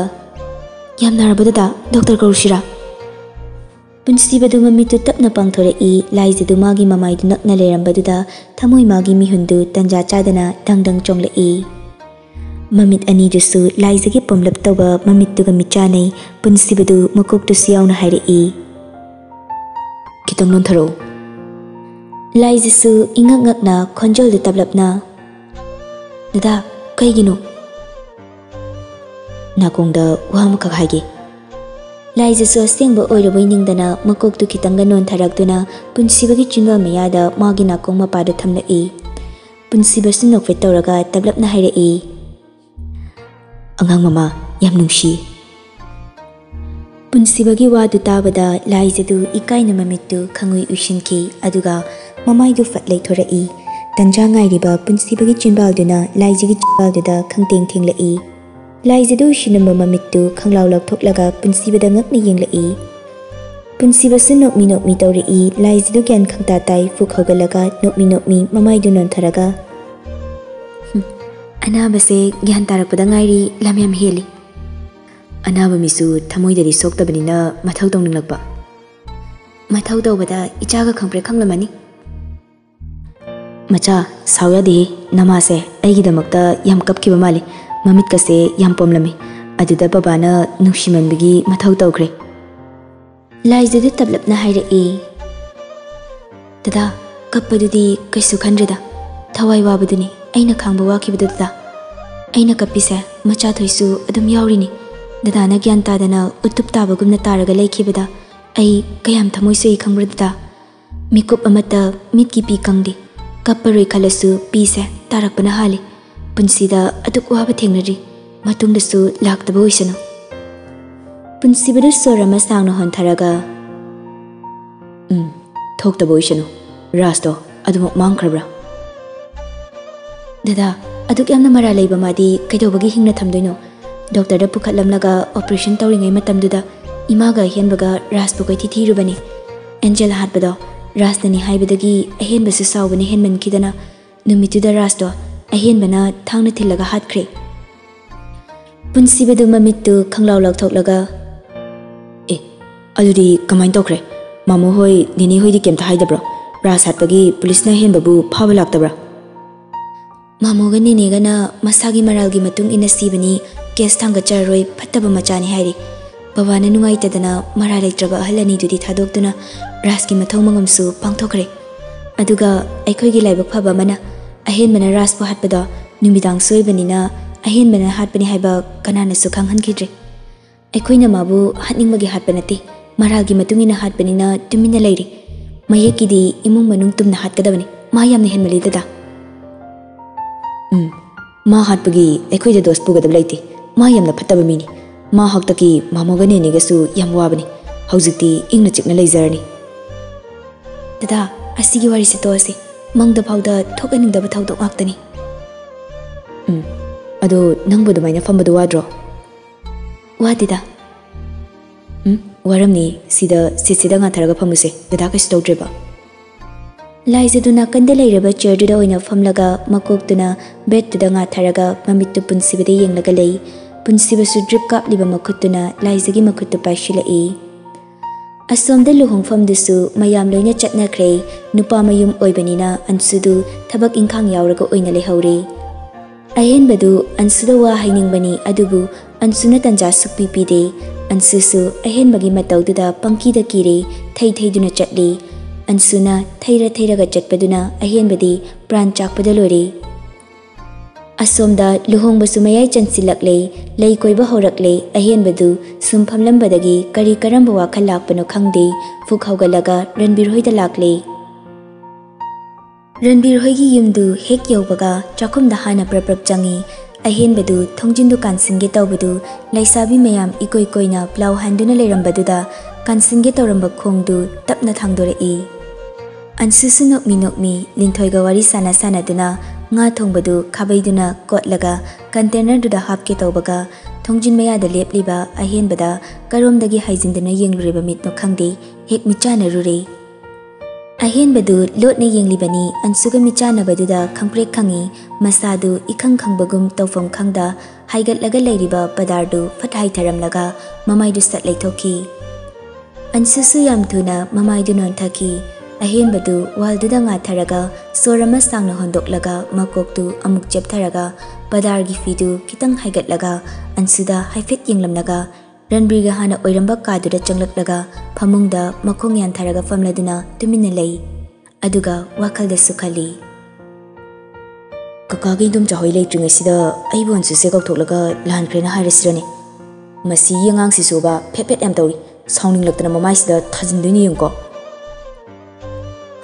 "ꯌꯥꯝ ꯅꯥꯔꯕ ꯗꯗꯥ? ꯗꯣꯛꯇꯔ ꯀꯧꯔꯨꯁꯤꯔꯥ?" ꯄꯨꯟꯁꯤꯕꯗꯨ ꯃꯃꯤꯠꯇꯨ ꯇꯞꯅ ꯄꯥꯡꯊꯣꯔꯛꯏ꯫ ꯂꯥꯏꯖꯗꯨ ꯃꯥꯒꯤ ꯃꯃꯥꯏꯗꯨ ꯅꯛꯅ ꯂꯩꯔꯝꯕꯗꯨꯗ ꯊꯃꯣꯏ ꯃꯥꯒꯤ ꯃꯤꯍꯨꯟꯗꯨ ꯇꯟꯖꯥ ꯆꯥꯗꯅ ꯗꯪ ꯗꯪ ꯆꯣꯡꯂꯛꯏ꯫ ꯃꯃꯤꯠ ꯑꯅꯤꯗꯨꯁꯨ ꯂꯥꯏꯖꯒꯤ ꯄꯣꯝꯂꯞ ꯇꯧꯕ ꯃꯃꯤꯠꯇꯨꯒ ꯃꯤꯠꯆꯥꯅꯩ꯫ ꯄꯨꯟꯁꯤꯕꯗꯨ ꯃꯀꯣꯛꯇꯨꯁꯨ ꯌꯥꯎꯅ ꯍꯥꯏꯔꯛꯏ, "ꯈꯤꯇꯪ ꯅꯣꯟꯊꯔꯛꯎ꯫" ꯂꯥꯏꯖꯁꯨ ꯏꯉꯛ ꯉꯛꯅ ꯈꯣꯟꯖꯦꯜꯗꯨ ꯇꯞꯂꯞꯅ, "ꯗꯗꯥ, ꯀꯩꯒꯤꯅꯣ?" "ꯅꯥꯀꯣꯡꯗ ꯋꯥ ꯑꯃꯈꯛ ꯍꯥꯏꯒꯦ꯫" ꯂꯥꯏꯖꯁꯨ ꯑꯁꯦꯡꯕ ꯑꯣꯏꯔꯕꯣꯏ ꯅꯤꯡꯗꯅ ꯃꯀꯣꯛꯇꯨ ꯈꯤꯇꯪꯒ ꯅꯣꯟꯊꯔꯛꯇꯨꯅ ꯄꯨꯟꯁꯤꯕꯒꯤ ꯆꯤꯟꯕꯥꯜ ꯃꯌꯥꯗ ꯃꯥꯒꯤ ꯅꯥꯀꯣꯡ ꯃꯄꯥꯗꯨ ꯊꯝꯂꯛꯏ꯫ ꯄꯨꯟꯁꯤꯕꯁꯨ ꯅꯣꯛꯐꯦꯠ ꯇꯧꯔꯒ ꯇꯞꯂꯞꯅ ꯍꯥꯏꯔꯛꯏ, "ꯑꯉꯥꯡ ꯃꯃꯥ, ꯌꯥꯝ ꯅꯨꯡꯁꯤ꯫" ꯄꯨꯟꯁꯤꯕꯒꯤ ꯋꯥꯗꯨ ꯇꯥꯕꯗ ꯂꯥꯏꯖꯗꯨ ꯏꯀꯥꯏꯅ ꯃꯃꯤꯠꯇꯨ ꯈꯪꯎꯏ ꯎꯏꯁꯤꯟꯈꯤ꯫ ꯑꯗꯨꯒ ꯃꯃꯥꯏꯗꯨ ꯐꯠ ꯂꯩꯊꯣꯔꯛꯏ꯫ ꯇꯟꯖꯥ ꯉꯥꯏꯔꯤꯕ ꯄꯨꯟꯁꯤꯕꯒꯤ ꯆꯤꯟꯕꯥꯜꯗꯨꯅ ꯂꯥꯏꯖꯒꯤ ꯆꯤꯟꯕꯥꯜꯗꯨꯗ ꯈꯪꯇꯦꯡ ꯊꯦꯡꯂꯛꯏ꯫ ꯂꯥꯏꯖꯗꯨ ꯎꯏꯁꯤꯟꯂꯝꯕ ꯃꯃꯤꯠꯇꯨ ꯈꯪꯂꯥꯎ ꯂꯥꯎꯊꯣꯛꯂꯒ ꯄꯨꯟꯁꯤꯕꯗ ꯉꯛꯅ ꯌꯦꯡꯂꯛꯏ꯫ ꯄꯨꯟꯁꯤꯕꯁꯨ ꯅꯣꯛꯃꯤ ꯅꯣꯛꯃꯤ ꯇꯧꯔꯛꯏ꯫ ꯂꯥꯏꯖꯗꯨ ꯒ꯭ꯌꯥꯟ ꯈꯪꯇꯥ ꯇꯥꯏ꯫ ꯐꯨꯛ ꯍꯧꯒꯠꯂꯒ ꯅꯣꯛꯃꯤ ꯅꯣꯛꯃꯤ ꯃꯃꯥꯏꯗꯨ ꯅꯣꯟꯊꯔꯒ, "ꯍꯨꯝ, ꯑꯅꯥꯕꯁꯦ ꯒ꯭ꯌꯥꯟ ꯇꯥꯔꯛꯄꯗ ꯉꯥꯏꯔꯤ, ꯂꯝ ꯌꯥꯝ ꯍꯦꯜꯂꯤ꯫" ꯑꯅꯥꯕ ꯃꯤꯁꯨ ꯊꯃꯣꯏꯗꯗꯤ ꯁꯣꯛꯇꯕꯅꯤꯅ ꯃꯊꯧ ꯇꯧꯅꯤꯡꯂꯛꯄ꯫ ꯃꯊꯧ ꯇꯧꯕꯗ ꯏꯆꯥꯒ ꯈꯪꯄ꯭ꯔꯦꯛ ꯈꯪꯂꯝꯃꯅꯤ꯫ "ꯃꯆꯥ, ꯁꯥꯎ ꯌꯥꯗꯦꯍꯦ꯫ ꯅꯃꯥꯁꯦ ꯑꯩꯒꯤꯗꯃꯛꯇ ꯌꯥꯝ ꯀꯞꯈꯤꯕ ꯃꯥꯜꯂꯤ꯫ ꯃꯃꯤꯠꯀꯁꯦ ꯌꯥꯝ ꯄꯣꯝꯂꯝꯃꯤ꯫ ꯑꯗꯨꯗ ꯕꯕꯥꯅ ꯅꯨꯡꯁꯤꯃꯟꯕꯒꯤ ꯃꯊꯧ ꯇꯧꯈ꯭ꯔꯦ꯫" ꯂꯥꯏꯖꯗꯨ ꯇꯞꯂꯞꯅ ꯍꯥꯏꯔꯛꯏ, "ꯗꯗꯥ, ꯀꯞꯄꯗꯨꯗꯤ ꯀꯩꯁꯨ ꯈꯟꯗ꯭ꯔꯦꯗ꯫ ꯊꯋꯥꯏ ꯋꯥꯕꯗꯨꯅꯤ ꯑꯩꯅ ꯈꯥꯡꯕ ꯋꯥꯈꯤꯕꯗꯨ, ꯗꯗꯥ꯫ ꯑꯩꯅ ꯀꯞꯄꯤꯁꯦ ꯃꯆꯥꯊꯣꯏꯁꯨ ꯑꯗꯨꯝ ꯌꯥꯎꯔꯤꯅꯤ꯫ ꯗꯗꯥꯅ ꯒ꯭ꯌꯥꯟ ꯇꯥꯗꯅ ꯎꯇꯨꯞ ꯇꯥꯕꯒꯨꯝꯅ ꯇꯥꯔꯒ ꯂꯩꯈꯤꯕꯗ ꯑꯩ ꯀꯌꯥꯝ ꯊꯃꯣꯏ ꯁꯣꯛꯏ ꯈꯪꯕ꯭ꯔꯥ, ꯗꯗꯥ? ꯃꯤꯀꯨꯞ ꯑꯃꯠꯇ ꯃꯤꯠꯀꯤ ꯄꯤ ꯀꯪꯗꯦ꯫ ꯀꯞꯄꯔꯣꯏ ꯈꯜꯂꯁꯨ ꯄꯤꯁꯦ ꯇꯥꯔꯛꯄꯅ ꯍꯥꯜꯂꯤ꯫ ꯄꯨꯟꯁꯤꯗ ꯑꯗꯨꯛ ꯋꯥꯕ ꯊꯦꯡꯅꯔꯤ, ꯃꯇꯨꯡꯗꯁꯨ ꯂꯥꯛꯇꯕ ꯑꯣꯏꯁꯅꯨ꯫" ꯄꯨꯟꯁꯤꯕꯗꯨ ꯁꯣꯔ ꯑꯃ ꯁꯥꯡꯅ ꯍꯣꯟꯊꯔꯒ, "ꯎꯝ, ꯊꯣꯛꯇꯕ ꯑꯣꯏꯁꯅꯨ꯫ ꯔꯥꯖꯇꯣ ꯑꯗꯨꯃꯛ ꯃꯥꯡꯈ꯭ꯔꯕ꯭ꯔꯥ?" "ꯗꯗꯥ, ꯑꯗꯨꯛ ꯌꯥꯝꯅ ꯃꯔꯥꯜ ꯂꯩꯕ ꯃꯥꯗꯤ ꯀꯩꯗꯧꯕꯒꯤ ꯍꯤꯡꯅ ꯊꯝꯗꯣꯏꯅꯣ? ꯗꯣꯛꯇꯔꯗ ꯄꯨꯈꯠꯂꯝꯂꯒ ꯑꯣꯄꯔꯦꯁꯟ ꯇꯧꯔꯤꯉꯩ ꯃꯇꯝꯗꯨꯗ ꯏꯃꯥꯒ ꯑꯍꯦꯟꯕꯒ ꯔꯥꯖꯄꯨ ꯀꯣꯏꯊꯤ ꯊꯤꯔꯨꯕꯅꯤ꯫ ꯑꯦꯟꯖꯦꯜ ꯍꯥꯠꯄꯗꯣ ꯔꯥꯖꯅꯅꯤ ꯍꯥꯏꯕꯗꯒꯤ ꯑꯍꯦꯟꯕꯁꯨ ꯁꯥꯎꯕꯅ ꯍꯦꯟꯃꯟꯈꯤꯗꯅ ꯅꯨꯃꯤꯠꯇꯨꯗ ꯔꯥꯖꯇꯣ ꯑꯍꯦꯟꯕꯅ ꯊꯥꯡꯅ ꯊꯤꯜꯂꯒ ꯍꯥꯠꯈ꯭ꯔꯦ꯫" ꯄꯨꯟꯁꯤꯕꯗꯨ ꯃꯃꯤꯠꯇꯨ ꯈꯪꯂꯥꯎ ꯂꯥꯎꯊꯣꯛꯂꯒ, "ꯑꯦ, ꯑꯗꯨꯗꯤ ꯀꯃꯥꯏꯅ ꯇꯧꯈ꯭ꯔꯦ? ꯃꯥꯃꯣ ꯍꯣꯏ, ꯅꯦꯅꯦ ꯍꯣꯏꯗꯤ ꯀꯩꯝꯇ ꯍꯥꯏꯗꯕ꯭ꯔꯣ? ꯔꯥꯖ ꯍꯥꯠꯄꯒꯤ ꯄꯨꯂꯤꯁꯅ ꯑꯍꯦꯟꯕꯕꯨ ꯐꯥꯕ ꯂꯥꯛꯇꯕ꯭ꯔꯥ?" "ꯃꯥꯃꯣꯒ ꯅꯦꯅꯦꯒꯅ ꯃꯁꯥꯒꯤ ꯃꯔꯥꯜꯒꯤ ꯃꯇꯨꯡ ꯏꯟꯅ ꯁꯤꯕꯅꯤ, ꯀꯦꯁ ꯊꯥꯡꯒꯠꯆꯔꯔꯣꯏ, ꯐꯠꯇꯕ ꯃꯆꯥꯅꯤ" ꯍꯥꯏꯔꯤ꯫ ꯕꯕꯥꯅ ꯅꯨꯡꯉꯥꯏꯇꯗꯅ ꯃꯔꯥꯜ ꯂꯩꯇ꯭ꯔꯕ ꯑꯍꯜ ꯑꯅꯤꯗꯨꯗꯤ ꯊꯥꯗꯣꯛꯇꯨꯅ ꯔꯥꯖꯀꯤ ꯃꯊꯧ ꯃꯉꯝꯁꯨ ꯄꯥꯡꯊꯣꯛꯈ꯭ꯔꯦ꯫ ꯑꯗꯨꯒ ꯑꯩꯈꯣꯏꯒꯤ ꯂꯥꯏꯕꯛ ꯐꯕ ꯑꯃꯅ ꯑꯍꯦꯟꯕꯅ ꯔꯥꯖꯄꯨ ꯍꯥꯠꯄꯗꯣ ꯅꯨꯃꯤꯗꯥꯡꯁꯨ ꯑꯣꯏꯕꯅꯤꯅ ꯑꯍꯦꯟꯕꯅ ꯍꯥꯠꯄꯅꯤ ꯍꯥꯏꯕ ꯀꯅꯥꯅꯁꯨ ꯈꯪꯍꯟꯈꯤꯗ꯭ꯔꯦ꯫ ꯑꯩꯈꯣꯏꯅ ꯃꯥꯕꯨ ꯍꯥꯠꯅꯤꯡꯕꯒꯤ ꯍꯥꯠꯄ ꯅꯠꯇꯦ, ꯃꯔꯥꯜꯒꯤ ꯃꯇꯨꯡ ꯏꯟꯅ ꯍꯥꯠꯄꯅꯤꯅ ꯇꯨꯃꯤꯟꯅ ꯂꯩꯔꯤ꯫ ꯃꯌꯦꯛꯀꯤꯗꯤ ꯏꯃꯨꯡ ꯃꯅꯨꯡ ꯇꯨꯝꯅ ꯍꯥꯠꯀꯗꯕꯅꯤ꯫ ꯃꯥ ꯌꯥꯝꯅ ꯍꯦꯟꯃꯜꯂꯤ, ꯗꯗꯥ꯫ ꯎꯝ, ꯃꯥ ꯍꯥꯠꯄꯒꯤ ꯑꯩꯈꯣꯏꯗ ꯗꯣꯁ ꯄꯨꯒꯗꯕ ꯂꯩꯇꯦ꯫ ꯃꯥ ꯌꯥꯝꯅ ꯐꯠꯇꯕ ꯃꯤꯅꯤ꯫ ꯃꯥ ꯍꯥꯛꯇꯛꯀꯤ ꯃꯥꯃꯣꯒ ꯅꯦꯅꯦꯒꯁꯨ ꯌꯥꯝ ꯋꯥꯕꯅꯤ꯫ ꯍꯧꯖꯤꯛꯇꯤ ꯏꯪꯅ ꯆꯤꯛꯅ ꯂꯩꯖꯔꯅꯤ꯫ ꯗꯗꯥ, ꯑꯁꯤꯒꯤ ꯋꯥꯔꯤꯁꯦ ꯇꯣꯛꯑꯁꯤ꯫ ꯃꯪꯗ ꯐꯥꯎꯗ ꯊꯣꯛꯍꯟꯅꯤꯡꯗꯕ ꯊꯧꯗꯣꯛ ꯉꯥꯛꯇꯅꯤ꯫ ꯎꯝ, ꯑꯗꯣ ꯅꯪꯕꯨ ꯑꯗꯨꯃꯥꯏꯅ ꯐꯝꯕꯗꯨ ꯋꯥꯗ꯭ꯔꯣ? ꯋꯥꯗꯦꯗ꯫ ꯎꯝ, ꯋꯥꯔꯝꯅꯤ꯫ ꯁꯤꯗ, ꯁꯤꯠꯁꯤꯗ ꯉꯥꯊꯔꯒ ꯐꯝꯃꯨꯁꯦ꯫ ꯗꯗꯥ ꯀꯩꯁꯨ ꯇꯧꯗ꯭ꯔꯦꯕ꯫ ꯂꯥꯏꯖꯗꯨ ꯅꯥꯀꯟꯗ ꯂꯩꯔꯕ ꯆꯤꯌꯔꯗꯨꯗ ꯑꯣꯏꯅ ꯐꯝꯂꯒ ꯃꯀꯣꯛꯇꯨꯅ ꯕꯦꯗꯇꯨꯗ ꯉꯥꯊꯔꯒ ꯃꯃꯤꯠꯇꯨ ꯄꯨꯟꯁꯤꯕꯗ ꯌꯦꯡꯂꯒ ꯂꯩ꯫ ꯄꯨꯟꯁꯤꯕꯁꯨ ꯗ꯭ꯔꯤꯞ ꯀꯥꯞꯂꯤꯕ ꯃꯈꯨꯠꯇꯨꯅ ꯂꯥꯏꯖꯒꯤ ꯃꯈꯨꯠꯇꯨ ꯄꯥꯏꯁꯤꯜꯂꯛꯏ꯫ ꯑꯁꯣꯝꯗ ꯂꯨꯍꯣꯡꯐꯝꯗꯨꯁꯨ ꯃꯌꯥꯝ ꯂꯣꯏꯅ ꯆꯠꯅꯈ꯭ꯔꯦ꯫ ꯅꯨꯄꯥ ꯃꯌꯨꯝ ꯑꯣꯏꯕꯅꯤꯅ ꯑꯟꯁꯨꯗꯨ ꯊꯕꯛ ꯏꯪꯈꯥꯡ ꯌꯥꯎꯔꯒ ꯑꯣꯏꯅ ꯂꯩꯍꯧꯔꯦ꯫ ꯑꯍꯦꯟꯕꯗꯨ ꯑꯟꯁꯨꯗ ꯋꯥ ꯍꯥꯏꯅꯤꯡꯕꯅꯤ, ꯑꯗꯨꯕꯨ ꯑꯟꯁꯨꯅ ꯇꯟꯖꯥ ꯁꯨꯛꯄꯤ ꯄꯤꯗꯦ꯫ ꯑꯟꯁꯨꯁꯨ ꯑꯍꯦꯟꯕꯒꯤ ꯃꯇꯧꯗꯨꯗ ꯄꯪꯀꯤꯗ ꯀꯤꯔꯦ, ꯊꯩ ꯊꯩꯗꯨꯅ ꯆꯠꯂꯤ꯫ ꯑꯟꯁꯨꯅ ꯊꯩꯔ ꯊꯩꯔꯒ ꯆꯠꯄꯗꯨꯅ ꯑꯍꯦꯟꯕꯗꯤ ꯄ꯭ꯔꯥꯟ ꯆꯥꯛꯄꯗ ꯂꯣꯏꯔꯦ꯫ ꯑꯁꯣꯝꯗ ꯂꯨꯍꯣꯡꯕꯁꯨ ꯃꯌꯥꯏ ꯆꯟꯁꯤꯜꯂꯛꯂꯦ, ꯂꯩ ꯀꯣꯏꯕ ꯍꯧꯔꯛꯂꯦ꯫ ꯑꯍꯦꯟꯕꯗꯨ ꯁꯨꯝ ꯐꯝꯂꯝꯕꯗꯒꯤ ꯀꯔꯤ ꯀꯔꯝꯕ ꯋꯥꯈꯜ ꯂꯥꯛꯄꯅꯣ ꯈꯪꯗꯦ, ꯐꯨꯛ ꯍꯧꯒꯠꯂꯒ ꯔꯟꯕꯤꯔ ꯍꯣꯏꯗ ꯂꯥꯛꯂꯦ꯫ ꯔꯟꯕꯤꯔ ꯍꯣꯏꯒꯤ ꯌꯨꯝꯗꯨ ꯍꯦꯛ ꯌꯧꯕꯒ ꯆꯥꯛꯈꯨꯝꯗ ꯍꯥꯟꯅ ꯄ꯭ꯔꯞ ꯄ꯭ꯔꯞ ꯆꯪꯏ꯫ ꯑꯍꯦꯟꯕꯗꯨ ꯊꯣꯡꯖꯤꯟꯗꯨ ꯀꯥꯟꯁꯤꯟꯒꯦ ꯇꯧꯕꯗꯨ ꯂꯩꯁꯥꯕꯤ ꯃꯌꯥꯝ ꯏꯀꯣꯏ ꯀꯣꯏꯅ ꯄ꯭ꯂꯥꯎ ꯍꯥꯟꯗꯨꯅ ꯂꯩꯔꯝꯕꯗꯨꯗ ꯀꯥꯟꯁꯤꯟꯒꯦ ꯇꯧꯔꯝꯕ ꯈꯣꯡꯗꯨ ꯇꯞꯅ ꯊꯥꯡꯗꯣꯔꯛꯏ꯫ ꯑꯟꯁꯨꯁꯨ ꯅꯣꯛꯃꯤ ꯅꯣꯛꯃꯤ ꯂꯤꯟꯊꯣꯏꯒ ꯋꯥꯔꯤ ꯁꯥꯟꯅ ꯁꯥꯟꯅꯗꯨꯅ ꯉꯥ ꯊꯣꯡꯕꯗꯨ ꯈꯥꯕꯩꯗꯨꯅ ꯀꯣꯠꯂꯒ ꯀꯟꯇꯦꯅꯔꯗꯨꯗ ꯍꯥꯞꯀꯦ ꯇꯧꯕꯒ ꯊꯣꯡꯖꯤꯟ ꯃꯌꯥꯗ ꯂꯦꯞꯂꯤꯕ ꯑꯍꯦꯟꯕꯗ ꯀꯔꯣꯝꯗꯒꯤ ꯍꯥꯏꯖꯤꯟꯗꯨꯅ ꯌꯦꯡꯂꯨꯔꯤꯕ ꯃꯤꯠꯅꯣ ꯈꯪꯗꯦ, ꯍꯦꯛ ꯃꯤꯠꯆꯥꯟꯅꯔꯨꯔꯦ꯫ ꯑꯍꯦꯟꯕꯗꯨ ꯂꯣꯠꯅ ꯌꯦꯡꯂꯤꯕꯅꯤ꯫ ꯑꯟꯁꯨꯒ ꯃꯤꯠꯆꯥꯟꯅꯕꯗꯨꯗ ꯈꯪꯄ꯭ꯔꯦꯛ ꯈꯪꯏ꯫ ꯃꯁꯥꯗꯨ ꯏꯈꯪ ꯈꯪꯕꯒꯨꯝ ꯇꯧꯐꯝ ꯈꯪꯗ ꯍꯥꯏꯒꯠꯂꯒ ꯂꯩꯔꯤꯕ ꯄꯗꯥꯔꯗꯨ ꯐꯠ ꯍꯥꯏꯊꯔꯝꯂꯒ ꯃꯃꯥꯏꯗꯨ ꯁꯠ ꯂꯩꯊꯣꯛꯈꯤ꯫ ꯑꯟꯁꯨꯁꯨ ꯌꯥꯝ ꯊꯨꯅ ꯃꯃꯥꯏꯗꯨ ꯅꯣꯟꯊꯈꯤ꯫ ꯑꯍꯦꯟꯕꯗꯨ ꯋꯥꯜꯗꯨꯗ ꯉꯥꯊꯔꯒ ꯁꯣꯔ ꯑꯃ ꯁꯥꯡꯅ ꯍꯣꯟꯗꯣꯛꯂꯒ ꯃꯀꯣꯛꯇꯨ ꯑꯃꯨꯛ ꯆꯦꯞꯊꯔꯒ ꯄꯗꯥꯔꯒꯤ ꯐꯤꯗꯨ ꯈꯤꯇꯪ ꯍꯥꯏꯒꯠꯂꯒ ꯑꯟꯁꯨꯗ ꯍꯥꯏꯐꯦꯠ ꯌꯦꯡꯂꯝꯂꯒ ꯔꯟꯕꯤꯔꯒ ꯍꯥꯟꯅ ꯑꯣꯏꯔꯝꯕ ꯀꯥꯗꯨꯗ ꯆꯪꯂꯛꯂꯒ ꯐꯃꯨꯡꯗ ꯃꯈꯣꯡ ꯌꯥꯟꯊꯔꯒ ꯐꯝꯂꯗꯨꯅ ꯇꯨꯃꯤꯟꯅ ꯂꯩ꯫ ꯑꯗꯨꯒ ꯋꯥꯈꯜꯗꯁꯨ ꯈꯜꯂꯤ, "ꯀꯀꯥꯒ ꯏꯟꯗꯣꯝꯆꯥ ꯍꯣꯏ ꯂꯩꯇ꯭ꯔꯤꯉꯩꯁꯤꯗ ꯑꯩꯕꯨ ꯑꯟꯁꯨꯁꯦ ꯀꯧꯊꯣꯛꯂꯒ ꯂꯥꯟꯈ꯭ꯔꯦꯅ ꯍꯥꯏꯔꯁꯤꯔꯅꯦ?" "ꯃꯁꯤꯒꯤ ꯑꯉꯥꯡꯁꯤꯁꯨꯕ ꯐꯦꯠ ꯐꯦꯠ ꯌꯥꯝ ꯇꯧꯔꯤ, ꯁꯥꯎꯅꯤꯡꯂꯛꯇꯅ ꯃꯃꯥꯏꯁꯤꯗ ꯊꯥꯖꯤꯟꯗꯣꯏꯅꯤ ꯌꯦꯡꯉꯨꯀꯣ"꯫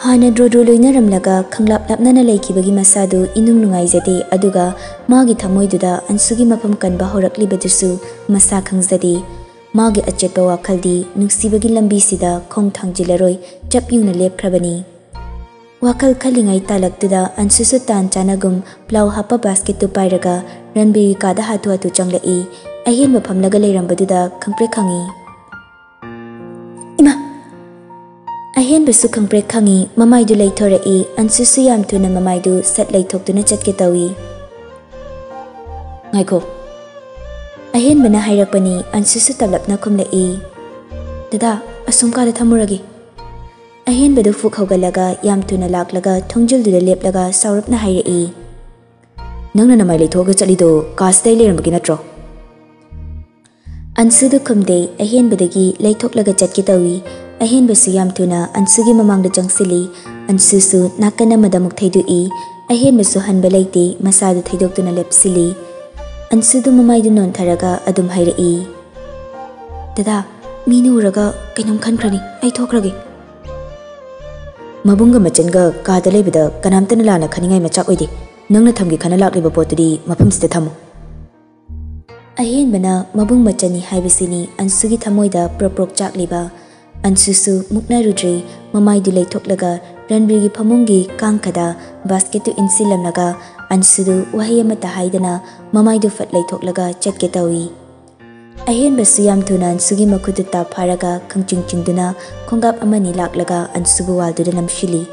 ꯍꯥꯟꯅ ꯗ꯭ꯔꯣ ꯗ꯭ꯔꯣ ꯂꯣꯏꯅꯔꯝꯂꯒ ꯈꯪꯂꯥꯞ ꯂꯥꯞꯅꯅ ꯂꯩꯈꯤꯕꯒꯤ ꯃꯁꯥꯗꯨ ꯏꯅꯨꯡ ꯅꯨꯡꯉꯥꯏꯖꯗꯦ, ꯑꯗꯨꯒ ꯃꯥꯒꯤ ꯊꯃꯣꯏꯗꯨꯗ ꯑꯟꯁꯨꯒꯤ ꯃꯐꯝ ꯀꯟꯕ ꯍꯧꯔꯛꯂꯤꯕꯗꯨꯁꯨ ꯃꯁꯥ ꯈꯪꯖꯗꯦ꯫ ꯃꯥꯒꯤ ꯑꯆꯦꯠꯄ ꯋꯥꯈꯜꯗꯤ ꯅꯨꯡꯁꯤꯕꯒꯤ ꯂꯝꯕꯤꯁꯤꯗ ꯈꯣꯡ ꯊꯥꯡꯖꯤꯜꯂꯔꯣꯏ, ꯆꯞ ꯌꯨꯡꯅ ꯂꯦꯞꯈ꯭ꯔꯕꯅꯤ꯫ ꯋꯥꯈꯜ ꯈꯜꯂꯤꯉꯩ ꯇꯥꯂꯛꯇꯨꯗ ꯑꯟꯁꯨꯁꯨ ꯇꯥꯟ ꯆꯥꯅꯒꯨꯝ ꯄ꯭ꯂꯥꯎ ꯍꯥꯞꯄ ꯕꯥꯁꯀꯦꯠꯇꯨ ꯄꯥꯏꯔꯒ ꯔꯟꯕꯤꯔꯒꯤ ꯀꯥꯗ ꯍꯥꯊꯨ ꯍꯥꯊꯨ ꯆꯪꯂꯛꯏ꯫ ꯑꯍꯦꯟꯕ ꯐꯝꯂꯒ ꯂꯩꯔꯝꯕꯗꯨꯗ ꯈꯪꯄ꯭ꯔꯦꯛ ꯈꯪꯉꯤ꯫ "ꯏꯃꯥ!" ꯑꯍꯦꯟꯕꯁꯨ ꯈꯪꯄ꯭ꯔꯦꯛ ꯈꯪꯉꯤ, ꯃꯃꯥꯏꯗꯨ ꯂꯩꯊꯣꯔꯛꯏ꯫ ꯑꯟꯁꯨꯁꯨ ꯌꯥꯝ ꯊꯨꯅ ꯃꯃꯥꯏꯗꯨ ꯁꯠ ꯂꯩꯊꯣꯛꯇꯨꯅ ꯆꯠꯀꯦ ꯇꯧꯏ꯫ "ꯉꯥꯏꯈꯣ!" ꯑꯍꯦꯟꯕꯅ ꯍꯥꯏꯔꯛꯄꯅꯤ꯫ ꯑꯟꯁꯨꯁꯨ ꯇꯞꯂꯞꯅ ꯈꯨꯝꯂꯛꯏ꯫ "ꯗꯗꯥ, ꯑꯁꯨꯝ ꯀꯥꯗ ꯊꯝꯃꯨꯔꯒꯦ"꯫ ꯑꯍꯦꯟꯕꯗꯨ ꯐꯨꯛ ꯍꯧꯒꯠꯂꯒ ꯌꯥꯝ ꯊꯨꯅ ꯂꯥꯛꯂꯒ ꯊꯣꯡꯖꯤꯜꯗꯨꯗ ꯂꯦꯞꯂꯒ ꯁꯥꯎꯔꯞꯅ ꯍꯥꯏꯔꯛꯏ꯫ "ꯅꯪꯅ ꯅꯃꯥꯏ ꯂꯩꯊꯣꯛꯑꯒ ꯆꯠꯂꯤꯗꯣ ꯀꯥꯁꯤꯗ ꯑꯩ ꯂꯩꯔꯝꯕꯒꯤ ꯅꯠꯇ꯭ꯔꯣ?" ꯑꯟꯁꯨꯗꯨ ꯈꯨꯝꯗꯦ, ꯑꯍꯦꯟꯕꯗꯒꯤ ꯂꯩꯊꯣꯛꯂꯒ ꯆꯠꯀꯦ ꯇꯧꯏ꯫ ꯑꯍꯦꯟꯕꯁꯨ ꯌꯥꯝ ꯊꯨꯅ ꯑꯟꯁꯨꯒꯤ ꯃꯃꯥꯡꯗ ꯆꯪꯁꯤꯜꯂꯤ꯫ ꯑꯟꯁꯨꯁꯨ ꯅꯥꯀꯟ ꯑꯃꯗ ꯑꯃꯨꯛ ꯊꯩꯗꯣꯛꯏ꯫ ꯑꯍꯦꯟꯕꯁꯨ ꯍꯟꯕ ꯂꯩꯇꯦ, ꯃꯁꯥꯗꯨ ꯊꯩꯗꯣꯛꯇꯨꯅ ꯂꯦꯞꯁꯤꯜꯂꯤ꯫ ꯑꯟꯁꯨꯗꯨ ꯃꯃꯥꯏꯗꯨ ꯅꯣꯟꯊꯔꯒ ꯑꯗꯨꯝ ꯍꯥꯏꯔꯛꯏ꯫ "ꯗꯗꯥ, ꯃꯤꯅ ꯎꯔꯒ ꯀꯩꯅꯣꯝ ꯈꯟꯈ꯭ꯔꯅꯤ, ꯑꯩ ꯊꯣꯛꯈ꯭ꯔꯒꯦ"꯫ "ꯃꯕꯨꯡꯒ ꯃꯆꯟꯒ ꯀꯥꯗ ꯂꯩꯕꯗ ꯀꯅꯥꯝꯇꯅ ꯂꯥꯟꯅ ꯈꯟꯅꯤꯡꯉꯥꯏ ꯃꯆꯥꯛ ꯑꯣꯏꯗꯦ꯫ ꯅꯪꯅ ꯊꯝꯒꯦ ꯈꯟꯅ ꯂꯥꯛꯂꯤꯕ ꯄꯣꯠꯇꯨꯗꯤ ꯃꯐꯝꯁꯤꯗ ꯊꯝꯃꯨ"꯫ ꯑꯍꯦꯟꯕꯅ ꯃꯕꯨꯡ ꯃꯆꯟꯅꯤ ꯍꯥꯏꯕꯁꯤꯅꯤ ꯑꯟꯁꯨꯒꯤ ꯊꯃꯣꯏꯗ ꯄ꯭ꯔꯣꯛ ꯄ꯭ꯔꯣꯛ ꯆꯥꯛꯂꯤꯕ꯫ ꯑꯟꯁꯨꯁꯨ ꯃꯨꯛꯅꯔꯨꯗ꯭ꯔꯦ, ꯃꯃꯥꯏꯗꯨ ꯂꯩꯊꯣꯛꯂꯒ ꯔꯟꯕꯤꯔꯒꯤ ꯐꯃꯨꯡꯒꯤ ꯀꯥꯡꯈꯗ ꯕꯥꯁꯀꯦꯠꯇꯨ ꯏꯟꯁꯤꯜꯂꯝꯂꯒ ꯑꯟꯁꯨꯗꯨ ꯋꯥꯍꯩ ꯑꯃꯠꯇ ꯍꯥꯏꯗꯅ ꯃꯃꯥꯏꯗꯨ ꯐꯠ ꯂꯩꯊꯣꯛꯂꯒ ꯆꯠꯀꯦ ꯇꯧꯏ꯫ ꯑꯍꯦꯟꯕꯁꯨ ꯌꯥꯝ ꯊꯨꯅ ꯑꯟꯁꯨꯒꯤ ꯃꯈꯨꯠꯇꯨ ꯇꯥꯞ ꯐꯥꯔꯒ ꯈꯪꯆꯤꯡ ꯆꯤꯡꯗꯨꯅ ꯈꯣꯡꯀꯥꯞ ꯑꯃꯅꯤ ꯂꯥꯛꯂꯒ ꯑꯟꯁꯨꯕꯨ ꯋꯥꯜꯗꯨꯗ ꯅꯝꯁꯤꯜꯂꯤ꯫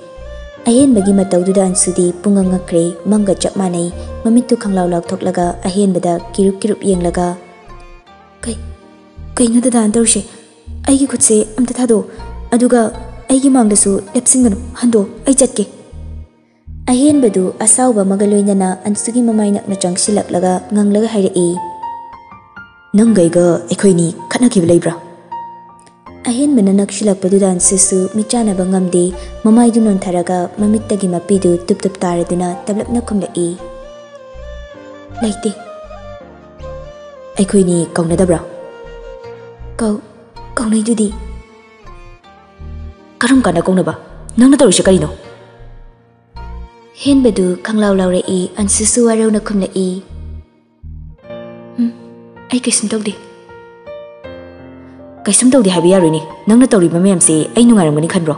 ꯑꯍꯦꯟꯕꯒꯤ ꯃꯇꯧꯗꯨꯗ ꯑꯟꯁꯨꯗꯤ ꯄꯨꯡꯉꯛ ꯉꯛꯈ꯭ꯔꯦ, ꯃꯪꯒ ꯆꯞ ꯃꯥꯟꯅꯩ꯫ ꯃꯃꯤꯠꯇꯨ ꯈꯪꯂꯥꯎ ꯂꯥꯎꯊꯣꯛꯂꯒ ꯑꯍꯦꯟꯕꯗ ꯀꯤꯔꯨꯞ ꯀꯤꯔꯨꯞ ꯌꯦꯡꯂꯒ, "ꯀꯩ, ꯀꯩꯅꯣ ꯗꯗꯥꯅ ꯇꯧꯔꯤꯁꯦ? ꯑꯩꯒꯤ ꯈꯨꯠꯁꯦ ꯑꯝꯇ ꯊꯥꯗꯣꯛꯑꯣ, ꯑꯗꯨꯒ ꯑꯩꯒꯤ ꯃꯥꯡꯗꯁꯨ ꯂꯦꯞꯁꯤꯟꯒꯅꯨ, ꯍꯟꯗꯣꯛꯑꯣ, ꯑꯩ ꯆꯠꯀꯦ"꯫ ꯑꯍꯦꯟꯕꯗꯨ ꯑꯁꯥꯎꯕ ꯑꯃꯒ ꯂꯣꯏꯅꯅ ꯑꯟꯁꯨꯒꯤ ꯃꯃꯥꯏ ꯅꯛꯅ ꯆꯪꯁꯤꯜꯂꯛꯂꯒ ꯉꯪꯂꯒ ꯍꯥꯏꯔꯛꯏ꯫ "ꯅꯪꯒ ꯑꯩꯒ ꯑꯩꯈꯣꯏꯅꯤ ꯈꯠꯅꯈꯤꯕ ꯂꯩꯕ꯭ꯔꯥ?" ꯑꯍꯦꯟꯕꯅ ꯅꯛꯁꯤꯜꯂꯛꯄꯗꯨꯗ ꯑꯟꯁꯨꯁꯨ ꯃꯤꯠ ꯆꯥꯟꯅꯕ ꯉꯝꯗꯦ, ꯃꯃꯥꯏꯗꯨ ꯅꯣꯟꯊꯔꯒ ꯃꯃꯤꯠꯇꯒꯤ ꯃꯄꯤꯗꯨ ꯇꯨꯞ ꯇꯨꯞ ꯇꯥꯔꯗꯨꯅ ꯇꯞꯂꯞꯅ ꯈꯨꯝꯂꯛꯏ꯫ "ꯂꯩꯇꯦ"꯫ "ꯑꯩꯈꯣꯏꯅꯤ ꯀꯧꯅꯗꯕ꯭ꯔꯥ?" ꯀꯧ ꯀꯧꯅꯩꯗꯨꯗꯤ꯫ ꯀꯔꯝ ꯀꯥꯟꯗ ꯀꯧꯅꯕ? ꯅꯪꯅ ꯇꯧꯔꯤꯁꯦ ꯀꯔꯤꯅꯣ? ꯍꯦꯟꯕꯗꯨ ꯈꯪꯂꯥꯎ ꯂꯥꯎꯔꯛꯏ꯫ ꯑꯟꯁꯨꯁꯨ ꯋꯥꯔꯧꯅ ꯈꯨꯝꯂꯛꯏ꯫ "ꯎꯝ, ꯑꯩ ꯀꯩꯁꯨꯝ ꯇꯧꯗꯦ꯫" "ꯀꯩꯁꯨꯝ ꯇꯧꯗꯦ ꯍꯥꯏꯕ ꯌꯥꯔꯣꯏꯅꯦ꯫ ꯅꯪꯅ ꯇꯧꯔꯤꯕ ꯃꯌꯥꯝꯁꯦ ꯑꯩ ꯅꯨꯡꯉꯥꯏꯔꯝꯒꯅꯤ ꯈꯟꯕ꯭ꯔꯣ?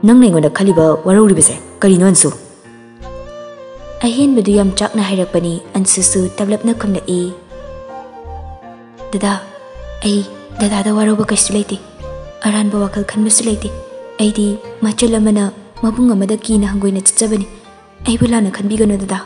ꯅꯪꯅ ꯑꯩꯉꯣꯟꯗ ꯈꯜꯂꯤꯕ ꯋꯥꯔꯧꯔꯤꯕꯁꯦ ꯀꯔꯤꯅꯣ, ꯑꯟꯁꯨ?" ꯑꯍꯦꯟꯕꯗꯨ ꯌꯥꯝ ꯆꯥꯛꯅ ꯍꯥꯏꯔꯛꯄꯅꯤ꯫ ꯑꯟꯁꯨꯁꯨ ꯇꯞꯂꯞꯅ ꯈꯨꯝꯂꯛꯏ꯫ "ꯗꯗꯥ, ꯑꯩ ꯗꯗꯥꯗ ꯋꯥꯔꯧꯕ ꯀꯩꯁꯨ ꯂꯩꯇꯦ꯫ ꯑꯔꯥꯟꯕ ꯋꯥꯈꯜ ꯈꯟꯕꯁꯨ ꯂꯩꯇꯦ꯫ ꯑꯩꯗꯤ ꯃꯆꯜ ꯑꯃꯅ ꯃꯕꯨꯡ ꯑꯃꯗ ꯀꯤꯅ ꯍꯪꯒꯣꯏꯅ ꯆꯠꯆꯕꯅꯤ꯫ ꯑꯩꯕꯨ ꯂꯥꯟꯅ ꯈꯟꯕꯤꯒꯅꯨ ꯗꯗꯥ꯫"